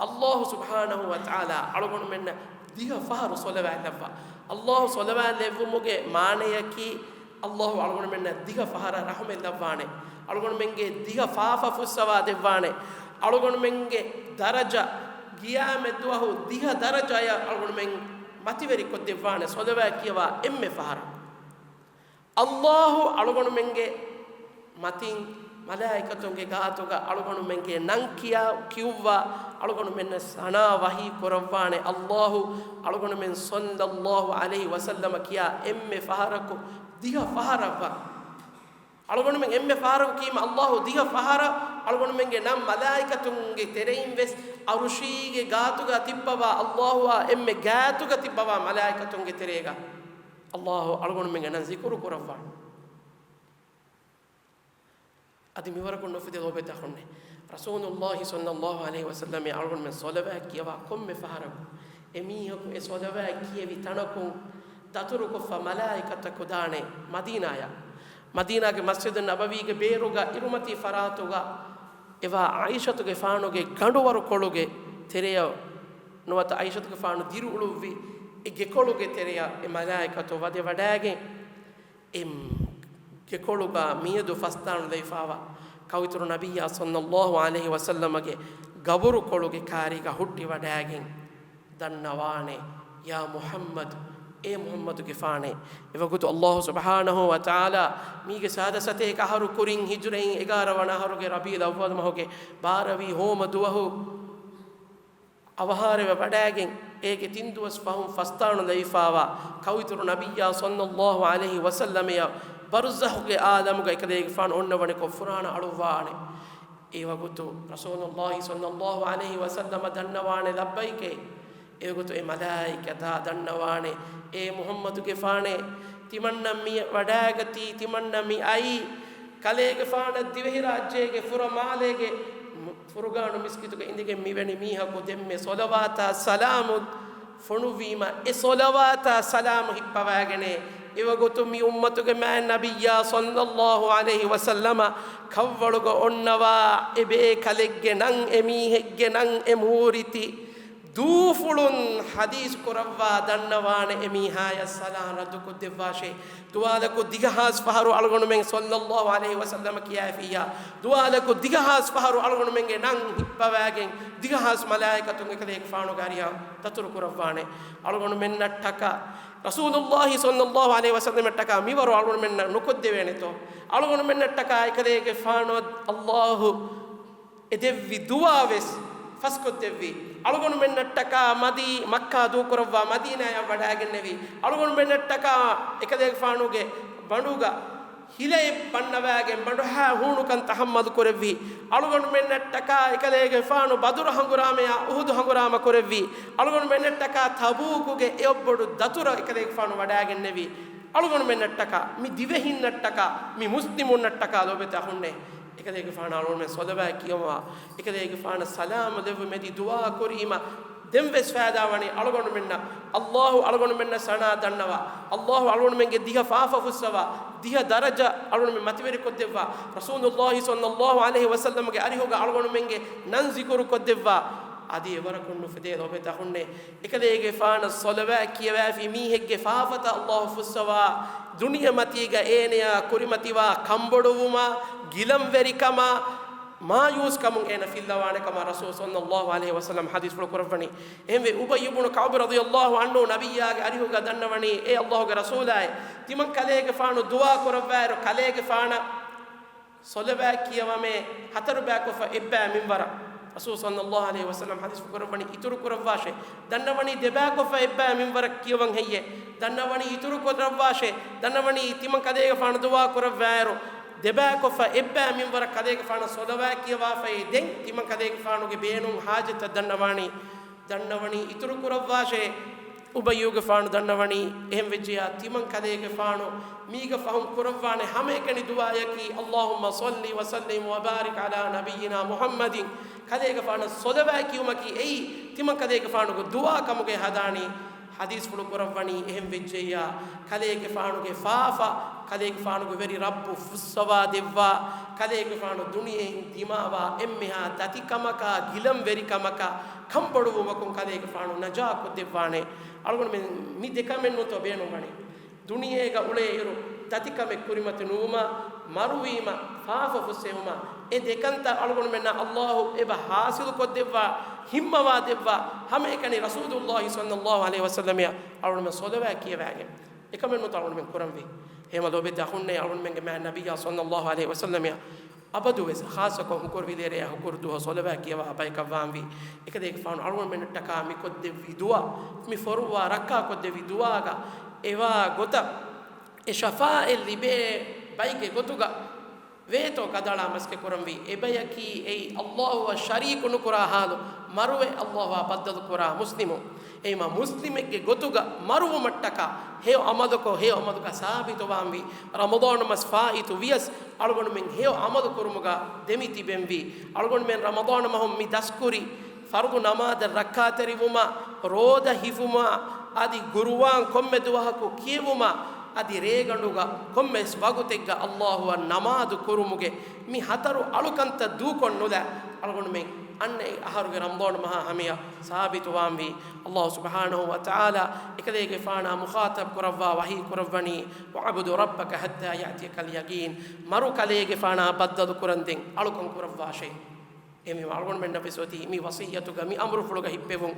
އައްލާހު ސުބްޙާނަހޫ ވަތަޢާލާ އަޅުގަނޑުމެންނަށް ދިހަ ފަހަރު ޞަލަވާތް ލައްވާ. އައްލާހު ޞަލަވާތް ލެއްވުމުގެ މާނަޔަކީ، އައްލާހު އަޅުގަނޑުމެންނަށް ދިހަ ފަހަރަށް ރަޙުމަތް ލައްވާނެ. އަޅުގަނޑުމެންގެ ދިހަ ފާފަ ފުއްސަވާ ދެއްވާނެ. އަޅުގަނޑުމެންގެ ދަރަޖަ، ޤިޔާމަތްދުވަހު ދިހަ ދަރަޖައަށް އަޅުގަނޑުމެން މަތިވެރިކޮށްދެއްވާނެ ޞަލަވާތް ކިޔަވާ އެންމެ ފަހަރަށް. އައްލާހު އަޅުގަނޑުމެންގެ މަތިން މަލާއިކަތުންގެ ގާތުގަ އަޅުގަނޑުމެންގެ ނަން ކިޔާ، ކިޔުއްވާ، އަޅުގަނޑުމެންނަށް ސަނާ ވަޙީ ކުރައްވާނެ. އައްލާހު އަޅުގަނޑުމެން ޞައްލައްލާހު ޢަލައިހި ވަސައްލަމަ ކިޔާ އެންމެ ފަހަރަކު ދިހަ ފަހަރަށްވާ. އަޅުގަނޑުމެން އެންމެ ފަހަރަކު ކީމަ އައްލާހު ދިހަ ފަހަރަށް އަޅުގަނޑުމެންގެ ނަން މަލާއިކަތުންގެ ތެރެއިން ވެސް ޢަރުޝީގެ ގާތުގަ ތިއްބަވާ، އައްލާހުއާ އެންމެ ގާތުގަ ތިއްބަވާ މަލާއިކަތުންގެ ތެރޭގަ އައްލާހު އަޅުގަނޑުމެންގެ ނަން ޒިކުރު ކުރައްވާނެ. އަދި މިވަރަކުން ނުފުދޭ ލޯބިވެތި އަޚުންނޭ. ރަސޫލުއްލާހި ޞައްލައްލާހު ޢަލައިހި ވަސައްލަމައަށް އަޅުގަނޑުމެން ޞަލަވާތް ކިޔަވާ ކޮންމެ ފަހަރަކު، އެ މީހަކު އެ ޞަލަވާތް ކިޔެވި ތަނަކުން ދަތުރުކޮށްފަ މަލާއިކަތަކު ދާނެ މަދީނާޔަށް. މަދީނާގެ މަސްޖިދުއް ނަބަވީގެ ބޭރުގަ އިރުމަތީ ފަރާތުގަ އެވާ ޢާއިޝަތުގެފާނުގެ ގަނޑުވަރުކޮޅުގެ ތެރެޔަށް ނުވަތަ ޢާއިޝަތުގެފާނު ދިރިއުޅުއްވި އެ ގެކޮޅުގެ ތެރެޔަށް އެ މަލާއިކަތު ވަދެ ވަޑައިގެން، އެ ގެކޮޅުގަ މިއަދު ފަސްދާނުލައިފާވާ ކައުއިތުރު ނަބިއްޔާ ޞައްލައްލާހު ޢަލައިހި ވަސައްލަމަގެ ގަބުރުކޮޅުގެ ކާރީގަ ހުއްޓިވަޑައިގެން ދަންނަވާނެ، ޔާ މުޙައްމަދު، އޭ މުޙައްމަދުގެފާނޭ. އެވަގުތު ﷲ ސުބްޙާނަހޫ ވަތަޢާލާ މީގެ ސާދަ ސަތޭކަ އަހަރު ކުރިން ހިޖުރައިން އެގާރަ ވަނަ އަހަރުގެ ރަބީޢުލް އައްވަލު މަހުގެ ބާރަ ވީ ހޯމަ ދުވަހު އަވަހާރަވެ ވަޑައިގެން، އޭގެ ތިން ދުވަސް ފަހުން ފަސްދާނުލައިފާވާ ކައުއިތުރު ނަބިއްޔާ ޞައްލައްލާހު ޢަލައިހި ވަސައްލަމަޔަށް ބަރުޒަޚުގެ ޢާލަމުގަ އެކަލޭގެފާނު އޮންނަވަނިކޮށް ފުރާނަ އަޅުއްވާނެ. އެވަގުތު ރަސޫލުﷲ ޞައްލައްލާހު ޢަލައިހި ވަސައްލަމަ ދަންނަވާނެ، ލައްބައިކޭ. އެވަގުތު އެ މަލާއިކަތާ ދަންނަވާނެ، އޭ މުޙައްމަދުގެފާނޭ، ތިމަންނަ މި ވަޑައިގަތީ، ތިމަންނަ މި އައީ، ކަލޭގެފާނަށް ދިވެހިރާއްޖޭގެ ފުރަމާލޭގެ ފުރުގާނު މިސްކިތުގަ އިނދެގެން މިވެނި މީހަކު ދެންމެ ޞަލަވާތާ ސަލާމު ފޮނުއްވީމަ، އެ ޞަލަވާތާ ސަލާމު ހިއްޕަވައިގެނޭ. އެވަގުތު މި އުއްމަތުގެ މާތް ނަބިއްޔާ ޞައްލައްލާހު ޢަލައިހި ވަސައްލަމަ ކަށްވަޅުގަ އޮންނަވާ އެ ބޭކަލެއްގެ ނަން، އެ މީހެއްގެ ނަން، އެ މޫރިތި ދޫފުޅުން ޙަދީޘް ކުރައްވާ ދަންނަވާނެ، އެ މީހާޔަށް ސަލާމް ރައްދުކޮށްދެއްވާށޭ. ދުވާލަކު ދިގަހާސް ފަހަރު އަޅުގަނޑުމެން ޞައްލައްލާހު ޢަލައިހި ވަސައްލަމަ ކިޔައިފިއްޔާ، ދުވާލަކު ދިގަހާސް ފަހަރު އަޅުގަނޑުމެންގެ ނަން ހިއްޕަވައިގެން، ދިގަހާސް މަލާއިކަތުން އެކަލޭގެފާނުގެ އަރިހަށް ދަތުރު ކުރައްވާނެ. އަޅުގަނޑުމެންނަށްޓަކާ، ރަސޫލުﷲ ޞައްލައްލާހު ޢަލައިހި ވަސައްލަމަށްޓަކާ މިވަރު އަޅުގަނޑުމެންނަށް ނުކޮށްދެވޭނެތޯ؟ އަޅުގަނޑުމެންނަށްޓަކާ އެކަލޭގެފާނު ﷲ އެ ދެއްވި ދުޢާ ވެސް ފަސްކޮށްދެއްވި. އަޅުގަނޑުމެންނަށްޓަކާ މަދީ-، މައްކާ ދޫކުރައްވާ މަދީނާޔަށް ވަޑައިގެންނެވި. އަޅުގަނޑުމެންނަށްޓަކާ އެކަލޭގެފާނުގެ ބަނޑުގަ ހިލައެއް ބަންނަވައިގެން ބަނޑުހާ ހޫނުކަން ތަޙައްމަލު ކުރެއްވި. އަޅުގަނޑުމެންނަށްޓަކާ އެކަލޭގެފާނު ބަދުރު ހަނގުރާމަޔާ އުޙުދު ހަނގުރާމަ ކުރެއްވި. އަޅުގަނޑުމެންނަށްޓަކާ ތަބޫކުގެ އެއޮއްބޮޑު ދަތުރަށް އެކަލޭގެފާނު ވަޑައިގެންނެވި. އަޅުގަނޑުމެންނަށްޓަކާ، މި ދިވެހިންނަށްޓަކާ، މި މުސްލިމުންނަށްޓަކާ ލޯބިތަ އަޚުންނޭ، އެކަލޭގެފާނަށް އަޅުގަނޑުމެން ޞަލަވާތް ކިޔަވާ، އެކަލޭގެފާނަށް ސަލާމް ލެއްވުމެދި ދުޢާ ކުރީމަ، ދެން ވެސް ފައިދާވަނީ އަޅުގަނޑުމެންނަށް. ﷲ އަޅުގަނޑުމެންނަށް ސަނާ ދަންނަވާ، ﷲ އަޅުގަނޑުމެންގެ ދިހަ ފާފަ ފުއްސަވާ، ދިހަ ދަރަޖަ އަޅުގަނޑުމެން މަތިވެރިކޮށްދެއްވާ، ރަސޫލުﷲ ޞައްލައްލާހު ޢަލައިހި ވަސައްލަމްގެ އަރިހުގަ އަޅުގަނޑުމެންގެ ނަން ޒިކުރު ކޮށްދެއްވާ، އަދި އެވަރަކުން ނުފެދޭ ލޯބިތަ އަޚުންނޭ، އެކަލޭގެފާނަށް ޞަލަވާތް ކިޔަވައިފި މީހެއްގެ ފާފަތައް ﷲ ފުއްސަވާ، ދުނިޔެމަތީގަ އޭނަޔާ ކުރިމަތިވާ ކަންބޮޑުވުމާ، ގިލަންވެރިކަމާ، މާޔޫސްކަމުން އޭނަ ފިއްލަވާނެ ކަމަށް ރަސޫލު ޞައްލައްލާހު ޢަލައިހި ވަސައްލަމް ޙަދީޘްފުޅު ކުރައްވަނީ. އެހެންވެ، އުބައްޔު ބުނު ކަޢުބު ރަޟިޔައްލާހު ޢަންހު ނަބިއްޔާގެ އަރިހުގަ ދަންނަވަނީ، އޭ ﷲގެ ރަސޫލާއޭ، ތިމަން ކަލޭގެފާނު ދުޢާ ކުރައްވާއިރު، ކަލޭގެފާނަށް ޞަލަވާތް ކިޔަވަމޭ، ހަތަރު ބައިކޮށްފަ އެއްބައި މިންވަރަށް. ރަސޫލު ޞައްލައްލާހު ޢަލައިހި ވަސައްލަމް ޙަދީޘް ކުރައްވަނީ، އިތުރު ކުރައްވާށޭ. ދަންނަވަނީ ދެބައިކޮށްފަ އެއްބައި މިންވަރަށް ކިޔަވަން ހެއްޔޭ؟ ދަންނަވަނީ އިތުރު ކުރައްވާށޭ. ދަންނަވަނީ ތިމަން ކަލޭގެފާނު ދުޢާ ކުރައްވާއިރު، ދެބައިކޮށްފަ އެއްބައި މިންވަރަށް ކަލޭގެފާނަށް ޞަލަވާތް ކިޔަވާފައޭ. ދެން ތިމަން ކަލޭގެފާނުގެ ބޭނުން ޙާޖަތަށް ދަންނަވާނީ. ދަންނަވަނީ އިތުރު ކުރައްވާށޭ. އުބައްޔުގެފާނު ދަންނަވަނީ، އެހެން ވެއްޖެޔާ، ތިމަން ކަލޭގެފާނު މީގަ ފަހުން ކުރައްވާނެ ހަމައެކަނި ދުޢާޔަކީ، اللهم صل وسلم وبارك على نبينا محمد، ކަލޭގެފާނަށް ޞަލަވާތް ކިޔުމަކީ އެއީ ތިމަން ކަލޭގެފާނުގެ ދުޢާ ކަމުގައި ހަދާނީ. ޙަދީޘްފުޅު ކުރައްވަނީ، އެހެން ވެއްޖެއްޔާ، ކަލޭގެފާނުގެ ފާފަ، ކަލޭގެފާނުގެ ވެރި ރައްބު ފުއްސަވާ ދެއްވާ، ކަލޭގެފާނު ދުނިޔެއިން ދިމާވާ އެންމެހާ ދަތިކަމަކާ، ގިލަންވެރިކަމަކާ، ކަންބޮޑުވުމަކުން ކަލޭގެފާނު ނަޖާ ކޮށްދެއްވާނެ. އަޅުގަނޑުމެން މި ދެކަމެއްނުތޯ ބޭނުންވަނީ؟ ދުނިޔޭގަ އުޅޭއިރު ދަތިކަމެއް ކުރިމަތި ނުވުމާ، މަރުވީމަ، ފާފަ ފުއްސެވުމާ، އެ ދެކަންތައް އަޅުގަނޑުމެންނަށް ﷲ އެބަ ޙާޞިލު ކޮށްދެއްވާ، ހިންމަވާ ދެއްވާ، ހަމައެކަނި ރަސޫލުﷲ ޞައްލައްލާހު ޢަލައިހި ވަސައްލަމައަށް އަޅުގަނޑުމެން ޞަލަވާތް ކިޔަވައިގެން. އެކަމެއްނުތޯ އަޅުގަނޑުމެން ކުރަންވީ. އެހެމަ ލޯބިތަ އަޚުންނޭ، އަޅުގަނޑުމެންގެ މާތް ނަބިއްޔާ ޞައްލައްލާހު ޢަލައިހި ވަސައްލަމައަށް އަބަދުވެސް، ޚާއްޞަކޮށް ހުކުރު ވިލޭރެޔާ ހުކުރު ދުވަހު ޞަލަވާތް ކިޔަވާ ބަޔަކަށް ވާންވީ. އެކަލޭގެފާނު އަޅުގަނޑުމެންނަށްޓަކާ މި ކޮށްދެއްވި ދުޢާ، މި ފޮރުއްވާ ރައްކާކޮށްދެއްވި ދުޢާގަ އެވާ ގޮތަށް އެ ޝަފާޢަތް ލިބޭ ބައެއްގެ ގޮތުގަ ވޭތޯ ކަދަޅާ މަސްކެ ކުރަންވީ. އެބަޔަކީ އެއީ ﷲ އަށް ޝަރީކު ނުކުރާ ޙާލު، މަރުވެ ﷲ އާ ބައްދަލު ކުރާ މުސްލިމު. އެއީމާ މުސްލިމެއްގެ ގޮތުގަ މަރުވުމަށްޓަކާ ހެޔޮ ޢަމަލަކު ހެޔޮ ޢަމަލުގަ ސާބިތުވާންވީ. ރަމަޟާނު މަސް ފާއިތު ވިޔަސް، އަޅުގަނޑުމެން ހެޔޮ ޢަމަލު ކުރުމުގަ ދެމިތިބެންވީ. އަޅުގަނޑުމެން ރަމަޟާނު މަހުން މި ދަސްކުރި ފަރުޟު ނަމާދަށް ރައްކާތެރިވުމާ، ރޯދަ ހިފުމާ، އަދި ޤުރުއާން ކޮންމެ ދުވަހަކު ކިޔެވުމާ، އަދި ރޭގަނޑުގަ ކޮންމެސް ވަގުތެއްގަ އައްލާހުއަށް ނަމާދު ކުރުމުގެ މި ހަތަރު އަޅުކަންތައް ދޫކޮށް ނުލާ އަޅުގަނޑުމެން އަންނަ އެއް އަހަރުގެ ރަމަޟާން މަހާ ހަމަޔަށް ސާބިތުވާންވީ. އައްލާހު ސުބްޙާނަހު ވަ ތަޢާލާ އެކަލޭގެފާނާ މުޚާޠަބް ކުރައްވާ ވަޙީ ކުރައްވަނީ، "وَاعْبُدْ رَبَّكَ حَتَّىٰ يَأْتِيَكَ الْيَقِينُ." މަރު ކަލޭގެފާނާ ބައްދަލު ކުރަންދެން އަޅުކަން ކުރައްވާށޭ. އެހެންވީމަ އަޅުގަނޑުމެންނަށް ވެސް އޮތީ މި ވަޞިއްޔަތުގަ މި އަމުރުފުޅުގަ ހިއްޕެވުން.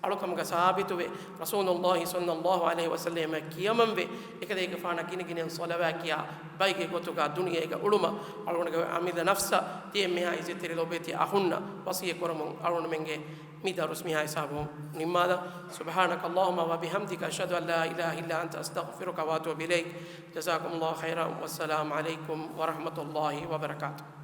އަޅުކަމުގަ ސާބިތުވެ، ރަސޫލުއްލާހި ޞައްލައްލާހު ޢަލައިހި ވަސައްލަމަށް ކިޔަމަންވެ، އެކަލޭގެފާނަށް ގިނަގިނައިން ޞަލަވާތް ކިޔާ، ބައިގެ ގޮތުގަ ދުނިޔޭގަ އުޅުމަށް އަޅުގަނޑުގެ އަމިއްލަ ނަފްސަށް ތިޔަ އެންމެހާ އިއްޒަތްތެރި ލޯބިވެތި އަޚުންނަށް ވަޞިއްޔަތް ކުރަމުން އަޅުގަނޑުމެންގެ މި ދަރުސް މިހާ ހިސާބުން ނިންމާލަން. سبحانك اللهم وبحمدك، أشهد أن لا إله إلا أنت، أستغفرك وأتوب إليك. جزاكم الله خيرا، والسلام عليكم ورحمة الله وبركاته.